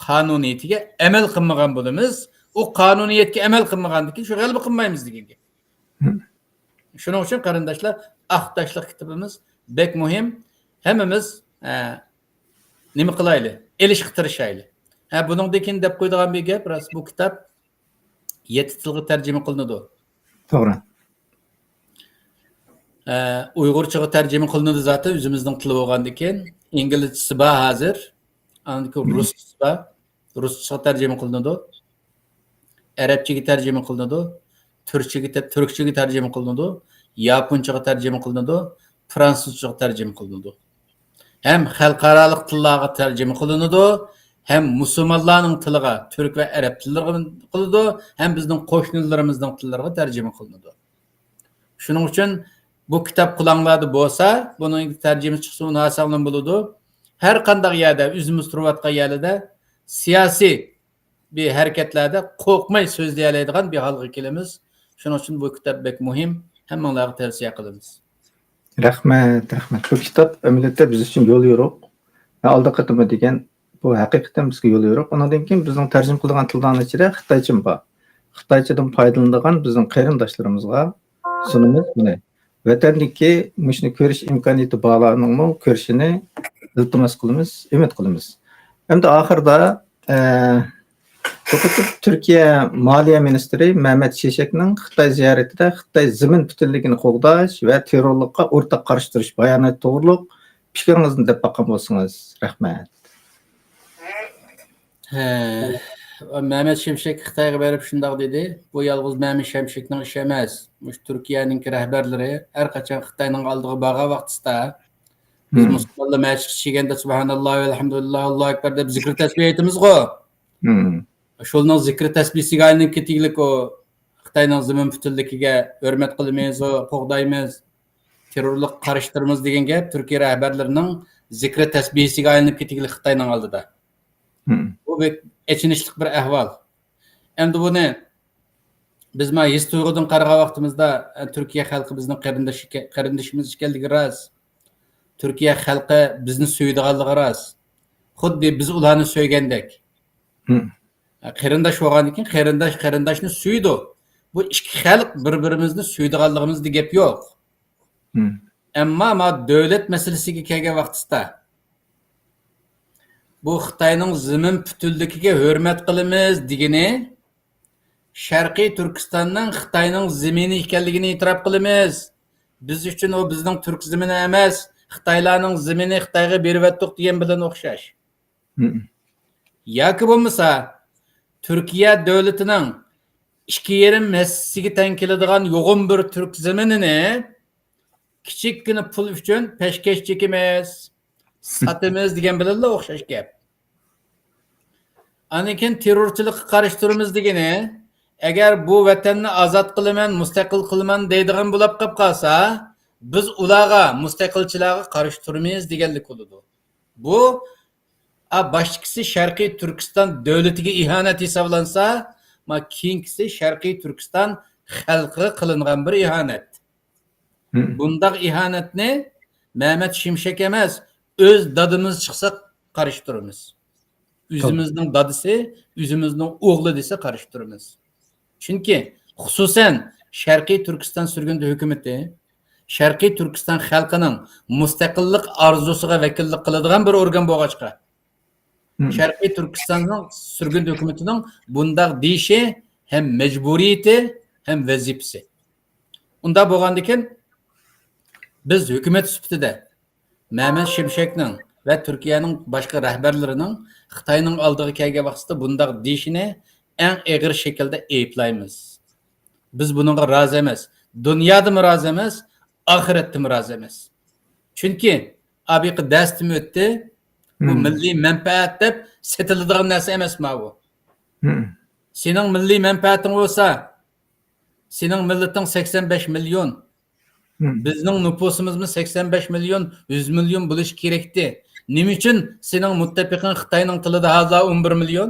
قانۇنىيىتىگە ئەمەل قىلمىغان بولىمىز. ئۇ قانۇنىيەتكە ئەمەل قىلمىغاندىن كېيىن، شۇ غەلىبە قىلمايمىز دېگەن گەپ. شۇنىڭ ئۈچۈن، قېرىنداشلار، ئاق تاشلىق كىتابىمىز بەك مۇھىم. ھەممىمىز ئە، نېمە قىلايلى؟ ئېلىشقا تىرىشايلى. ھە، بۇنىڭدىن كېيىن دەپ قويىدىغان بىر گەپ راست، بۇ كىتاب يەتتە تىلغا تەرجىمە قىلىنىدۇ. توغرا. ئە، ئۇيغۇرچىغا تەرجىمە قىلىنىدۇ زاتەن، ئۆزىمىزنىڭ تىلى بولغاندىكىن. ئىنگلىزچىسى بار ھازىر. ئاندىن كېيىن رۇسچىسى بار. رۇسچىغا تەرجىمە قىلىنىدۇ. ئەرەبچىگە تەرجىمە قىلىنىدۇ. تۈركچىگە تە-، تۈركچىگە تەرجىمە قىلىنىدۇ. ياپونچىغا تەرجىمە قىلىنىدۇ. فرانسۇزچىغا تەرجىمە قىلىنىدۇ. ھەم خەلقئارالىق تىللارغا تەرجىمە قىلىنىدۇ، ھەم مۇسۇلمانلارنىڭ تىلىغا، تۈرك ۋە ئەرەب تىللىرىغا قىلىنىدۇ، ھەم بىزنىڭ قوشنىلىرىمىزنىڭ تىللىرىغا تەرجىمە قىلىنىدۇ. شۇنىڭ ئۈچۈن بۇ كىتاب قولۇڭلاردا بولسا، بۇنىڭ تەرجىمىسى چىقسا، ئۇنى ئالساڭلار بولىدۇ. ھەر قانداق يەردە، ئۆزىمىز تۇرۇۋاتقان يەرلەردە سىياسىي بىر ھەرىكەتلەردە قورقماي سۆزلىيەلەيدىغان بىر ھالغا كېلىمىز. شۇنىڭ ئۈچۈن بۇ كىتاب بەك مۇھىم، ھەممىڭلارغا تەۋسىيە قىلىمىز. رەھمەت، رەھمەت. بۇ كىتاب ئەمەلىيەتتە بىز ئۈچۈن يول يورۇق. مەن ئالدى قېتىممۇ دېگەن، بۇ ھەقىقەتەن بىزگە يول يورۇق. ئۇنىڭدىن كېيىن بىزنىڭ تەرجىمە قىلىدىغان تىللارنىڭ ئىچىدە خىتايچىمۇ بار. خىتايچىدىن پايدىلىنىدىغان بىزنىڭ قېرىنداشلىرىمىزغا سۇنىمىز بۇنى. ۋەتەندىكى مۇشۇنى كۆرۈش ئىمكانىيىتى بارلارنىڭمۇ كۆرۈشىنى ئىلتىماس قىلىمىز، ئۈمىد قىلىمىز. ئەمدى ئاخىرىدا، ئە، تۇركىيە مالىيە مىنىستىرى مەمەت شىشەكنىڭ خىتاي زىيارىتىدە خىتاي زېمىن پۈتۈنلۈكىنى قوغداش ۋە تېررورلۇققا ئورتاق قارشى تۇرۇش باياناتى توغرۇلۇق پىكرىڭىزنى دەپ باققان بولسىڭىز. رەھمەت. ھە، مەمەت شىمشەك خىتايغا بېرىپ شۇنداق دېدى، بۇ يالغۇز مەمەت شىمشەكنىڭ ئىشى ئەمەس. مۇشۇ تۈركىيەنىڭكى رەھبەرلىرى ھەر قاچان خىتاينىڭ ئالدىغا بارغان ۋاقتىسىدا، بىز مۇسۇلمانلار مەسچىتكە كىرگەندە سۇبھاناللا، ئەلھەمدۇلىللا، ئاللاھۇ ئەكبەر دەپ زىكىر تەسبىھ ئېيتىمىزغۇ. شۇلارنىڭ زىكىر تەسبىھىگە ئايلىنىپ كېتىگلىك ئۇ خىتاينىڭ زېمىن پۈتۈنلۈكىگە ھۆرمەت قىلىمىز، ئۇ قوغدايمىز، تېررورلۇققا قارشى تۇرىمىز دېگەن گەپ تۈركىيە رەھبەرلىرىنىڭ زىكرى تەسبىھىسىگە ئايلىنىپ كېتىگلىك خىتاينىڭ ئالدىدا. بۇ بەك ئېچىنىشلىق بىر ئەھۋال. ئەمدى بۇنى بىز ما ھېس تۇيغۇدىن قارىغان ۋاقتىمىزدا، ئە، تۈركىيە خەلقى بىزنىڭ قېرىنداش ئىكەن، قېرىندىشىمىز ئىكەنلىكى راست. تۈركىيە خەلقى بىزنى سۆيىدىغانلىقى راست. خۇددى بىز ئۇلارنى سۆيگەندەك. ئە، قېرىنداش بولغاندىن كېيىن قېرىنداش قېرىنداشنى سۆيىدۇ. بۇ ئىككى خەلق بىر-بىرىمىزنى سۆيىدىغانلىقىمىزدا گەپ يوق. ئەمما ما دۆلەت مەسىلىسىگە كەلگەن ۋاقتىسىدا، بۇ خىتاينىڭ زېمىن پۈتۈنلۈكىگە ھۆرمەت قىلىمىز دېگىنى، شەرقىي تۈركىستاننىڭ خىتاينىڭ زېمىنى ئىكەنلىكىنى ئېتىراپ قىلىمىز. بىز ئۈچۈن ئۇ بىزنىڭ تۈرك زېمىنى ئەمەس، خىتايلارنىڭ زېمىنى، خىتايغا بېرىۋەتتۇق دېگەن بىلەن ئوخشاش. ياكى بولمىسا، تۈركىيە دۆلىتىنىڭ ئىككى يېرىم ھەسسىسىگە تەڭ كېلىدىغان يوغان بىر تۈرك زېمىنىنى كىچىككىنە پۇل ئۈچۈن پەشكەش چېكىمىز، ساتىمىز دېگەن بىلەنلا ئوخشاش گەپ. ئاندىن كېيىن تېررورچىلىققا قارشى تۇرىمىز دېگىنى، ئەگەر بۇ ۋەتەننى ئازاد قىلىمەن، مۇستەقىل قىلىمەن دەيدىغان بولاپ قاپ قالسا، بىز ئۇلارغا، مۇستەقىلچىلارغا قارشى تۇرىمىز دېگەنلىك بولىدۇ. بۇ، ئا، باشتىكىسى شەرقىي تۈركىستان دۆلىتىگە ئىھانەت ھېسابلانسا، ما، كېيىنكىسى شەرقىي تۈركىستان خەلقىگە قىلىنغان بىر ئىھانەت. بۇنداق ئىھانەتنى مەمەت شىمشەك ئەمەس، ئۆز دادىمىز چىقسا قارشى تۇرىمىز. ئۆزىمىزنىڭ دادىسى، ئۆزىمىزنىڭ ئوغلى دېسە قارشى تۇرىمىز. چۈنكى، خۇسۇسەن، شەرقىي تۈركىستان سۈرگۈندە ھۆكۈمىتى شەرقىي تۈركىستان خەلقىنىڭ مۇستەقىللىق ئارزۇسىغا ۋەكىللىك قىلىدىغان بىر ئورگان بولغاچقا، شەرقىي تۈركىستاننىڭ سۈرگۈندە ھۆكۈمىتىنىڭ بۇنداق دېيىشى ھەم مەجبۇرىيىتى ھەم ۋەزىپىسى. ئۇنداق بولغاندىكىن، بىز ھۆكۈمەت سۈپىتىدە مەمەت شىمشەكنىڭ ۋە تۈركىيەنىڭ باشقا رەھبەرلىرىنىڭ خىتاينىڭ ئالدىغا كەلگەن ۋاقتىدا بۇنداق دېيىشىنى ئەڭ ئېغىر شەكىلدە ئەيىبلەيمىز. بىز بۇنىڭغا رازى ئەمەس. دۇنيادىمۇ رازى ئەمەس، ئاخىرەتتىمۇ رازى ئەمەس. چۈنكى ئابىقى دەرستىمۇ ئۆتتى. بۇ مىللىي مەنپەئەت دەپ سېتىلىدىغان نەرسە ئەمەس ماۋۇ. سېنىڭ مىللىي مەنپەئەتىڭ بولسا، سېنىڭ مىللىتىڭ سەكسەن بەش مىليون. بىزنىڭ نوپۇسىمىزمۇ سەكسەن بەش مىليون، يۈز مىليون بولۇشى كېرەكتى. نېمە ئۈچۈن سېنىڭ مۇتتەپىقىڭ خىتاينىڭ تىلىدا ھازىر ئون بىر مىليون؟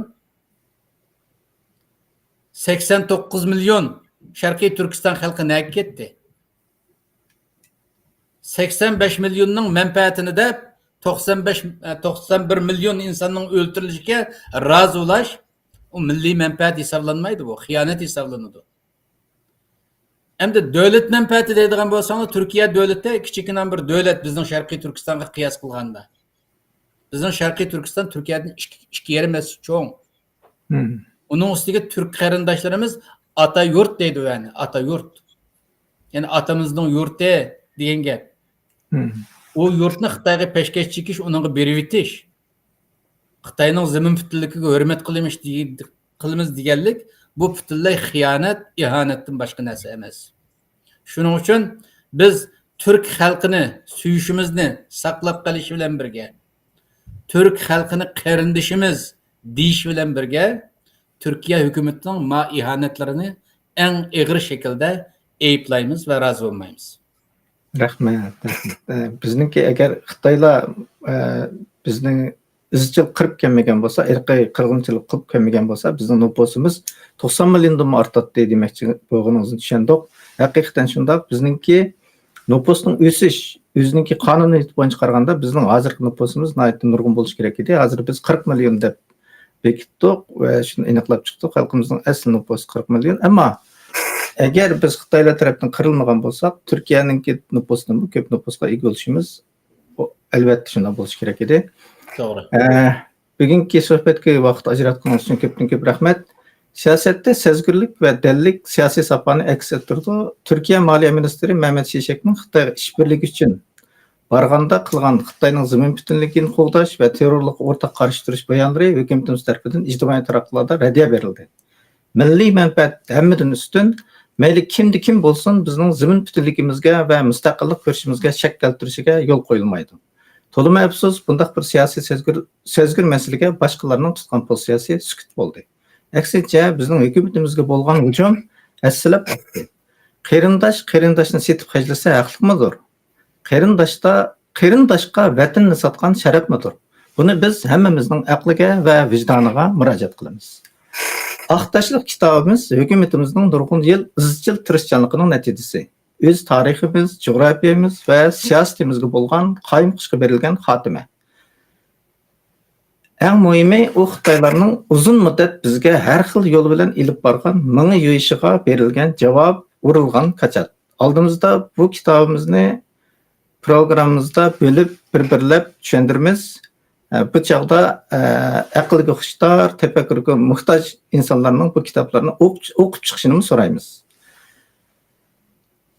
سەكسەن توققۇز مىليون شەرقىي تۈركىستان خەلقى نەگە كەتتى؟ سەكسەن بەش مىليوننىڭ مەنپەئەتىنى دەپ، توقسان بەش، توقسان بىر مىليون ئىنساننىڭ ئۆلتۈرۈلۈشىگە رازى بولاش، ئۇ مىللىي مەنپەئەت ھېسابلانمايدۇ، بۇ خىيانەت ھېسابلىنىدۇ. ئەمدى دۆلەت مەنپەئەتى دەيدىغان بولساڭلار، تۈركىيە دۆلىتى كىچىككىنە بىر دۆلەت بىزنىڭ شەرقىي تۈركىستانغا قىياس قىلغاندا. بىزنىڭ شەرقىي تۈركىستان تۈركىيەدىن ئىككى، ئىككى يېرىم ھەسسە چوڭ. مم. ئۇنىڭ ئۈستىگە تۈرك قېرىنداشلىرىمىز ئاتا يۇرت دەيدۇ، يەنى ئاتا يۇرت. يەنى ئاتىمىزنىڭ يۇرتى دېگەن گەپ. مم. ئۇ يۇرتنى خىتايغا پەشكەش چېكىش، ئۇنىڭغا بېرىۋېتىش. خىتاينىڭ زېمىن پۈتۈنلۈكىگە ھۆرمەت قىلىمىش دېگەن، قىلىمىز دېگەنلىك، بۇ پۈتۈنلەي خىيانەت، ئىھانەتتىن باشقا نەرسە ئەمەس. شۇنىڭ ئۈچۈن بىز تۈرك خەلقىنى سۆيۈشىمىزنى ساقلاپ قېلىش بىلەن بىرگە، تۈرك خەلقىنى قېرىندىشىمىز دېيىش بىلەن بىرگە، تۈركىيە ھۆكۈمىتىنىڭ ما ئىھانەتلىرىنى ئەڭ ئېغىر شەكىلدە ئەيىبلەيمىز ۋە رازى بولمايمىز. رەھمەت، رەھمەت. ئە، بىزنىڭكى ئەگەر خىتايلار، ئە، بىزنى ئىزچىل قىرىپ كەلمىگەن بولسا، ئىرقىي قىرغىنچىلىق قىلىپ كەلمىگەن بولسا، بىزنىڭ نوپۇسىمىز توقسان مىليوندىنمۇ ئارتاتتى دېمەكچى بولغىنىڭىزنى چۈشەندۇق. ھەقىقەتەن شۇنداق. بىزنىڭكى نوپۇسنىڭ ئۆسۈش، ئۆزىنىڭكى قانۇنىيىتى بويىچە قارىغاندا، بىزنىڭ ھازىرقى نوپۇسىمىز ناھايىتى نۇرغۇن بولۇشى كېرەك ئىدى. ھازىر بىز قىرىق مىليون دەپ بېكىتتۇق ۋە شۇنى ئېنىقلاپ چىقتۇق. خەلقىمىزنىڭ ئەسلى نوپۇسى قىرىق مىليون. ئەمما ئەگەر بىز خىتايلار تەرەپتىن قىرىلمىغان بولساق، تۈركىيەنىڭكى نوپۇسىدىنمۇ كۆپ نوپۇسقا ئىگە بولۇشىمىز، ئەلۋەتتە، شۇنداق بولۇشى كېرەك ئىدى. توغرا. ئە، بۈگۈنكى سۆھبەتكە ۋاقىت ئاجراتقىنىڭىز ئۈچۈن كۆپتىن كۆپ رەھمەت. سىياسەتتە سەزگۈرلۈك ۋە دەللىك سىياسىي ساپانى ئەكس ئەتتۈرىدۇ. تۈركىيە مالىيە مىنىستىرى مەمەت شىشەكنىڭ خىتايغا ئىشبىرلىكى ئۈچۈن بارغاندا قىلغان خىتاينىڭ زېمىن پۈتۈنلۈكىنى قوغداش ۋە تېررورلۇققا ئورتاق قارشى تۇرۇش بايانلىرى ھۆكۈمىتىمىز تەرىپىدىن ئىجتىمائىي تاراتقۇلاردا رەددىيە بېرىلدى. مىللىي مەنپەئەت ھەممىدىن ئۈستۈن، مەيلى كىمدە كىم بولسۇن، بىزنىڭ زېمىن پۈتۈنلۈكىمىزگە ۋە مۇستەقىللىق كۈرىشىمىزگە شەك كەلتۈرۈشىگە يول قويۇلمايدۇ. تولىمۇ ئەپسۇس، بۇنداق بىر سىياسىي سەزگۈر، سەزگۈر مەسىلىگە باشقىلارنىڭ تۇتقان پوزىتسىيەسى سۈكۈت بولدى. ئەكسىچە، بىزنىڭ ھۆكۈمىتىمىزگە بولغان ھۇجۇم ھەسسىلەپ ئۆتتى. قېرىنداش قېرىنداشنى سېتىپ خەجلىسە ھەقلىقمىدۇر؟ قېرىنداشتا، قېرىنداشقا ۋەتىنىنى ساتقان شەرەپمىدۇر؟ بۇنى بىز ھەممىمىزنىڭ ئەقلىگە ۋە ۋىجدانىغا مۇراجىئەت قىلىمىز. ئاق تاشلىق كىتابىمىز ھۆكۈمىتىمىزنىڭ نۇرغۇن يىل ئىزچىل تىرىشچانلىقىنىڭ نەتىجىسى. ئۆز تارىخىمىز، جۇغراپىيەمىز ۋە سىياسىتىمىزگە بولغان قايمۇقۇشقا بېرىلگەن خاتىمە. ئەڭ مۇھىمى، ئۇ خىتايلارنىڭ ئۇزۇن مۇددەت بىزگە ھەر خىل يول بىلەن ئېلىپ بارغان مېڭە يۇيۇشىغا بېرىلگەن جاۋاب ئۇرۇلغان كاچات. ئالدىمىزدا بۇ كىتابىمىزنى پروگراممىمىزدا بۆلۈپ، بىر-بىرلەپ چۈشەندۈرىمىز. ئە، بۇ چاغدا، ئە، ئەقىلگە خۇشتار، تەپەككۇرغا موھتاج ئىنسانلارنىڭ بۇ كىتابلارنى ئوق-، ئوقۇپ چىقىشىنىمۇ سورايمىز.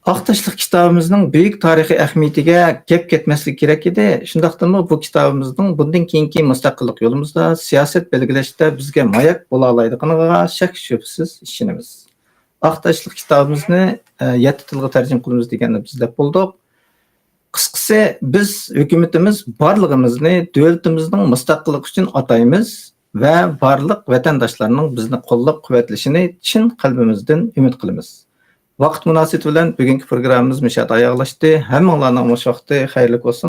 ئاق تاشلىق كىتابىمىزنىڭ بۈيۈك تارىخىي ئەھمىيىتىگە گەپ كەتمەسلىكى كېرەك ئىدى. شۇنداقتىمۇ بۇ كىتابىمىزنىڭ بۇندىن كېيىنكى مۇستەقىللىق يولىمىزدا سىياسەت بەلگىلەشتە بىزگە ماياك بولالايدىغىنىغا شەك-شۈبھىسىز ئىشىنىمىز. ئاق تاشلىق كىتابىمىزنى، ئە، يەتتە تىلغا تەرجىمە قىلىمىز دېگەننى بىز دەپ بولدۇق. قىسقىسى، بىز ھۆكۈمىتىمىز بارلىقىمىزنى دۆلىتىمىزنىڭ مۇستەقىللىقى ئۈچۈن ئاتايمىز ۋە بارلىق ۋەتەنداشلارنىڭ بىزنى قوللاپ-قۇۋۋەتلىشىنى چىن قەلبىمىزدىن ئۈمىد قىلىمىز. ۋاقىت مۇناسىۋىتى بىلەن بۈگۈنكى پروگراممىمىز مۇشۇ يەردە ئاياغلاشتى. ھەممىڭلارنىڭ مۇشۇ ۋاقتى خەيرلىك بولسۇن.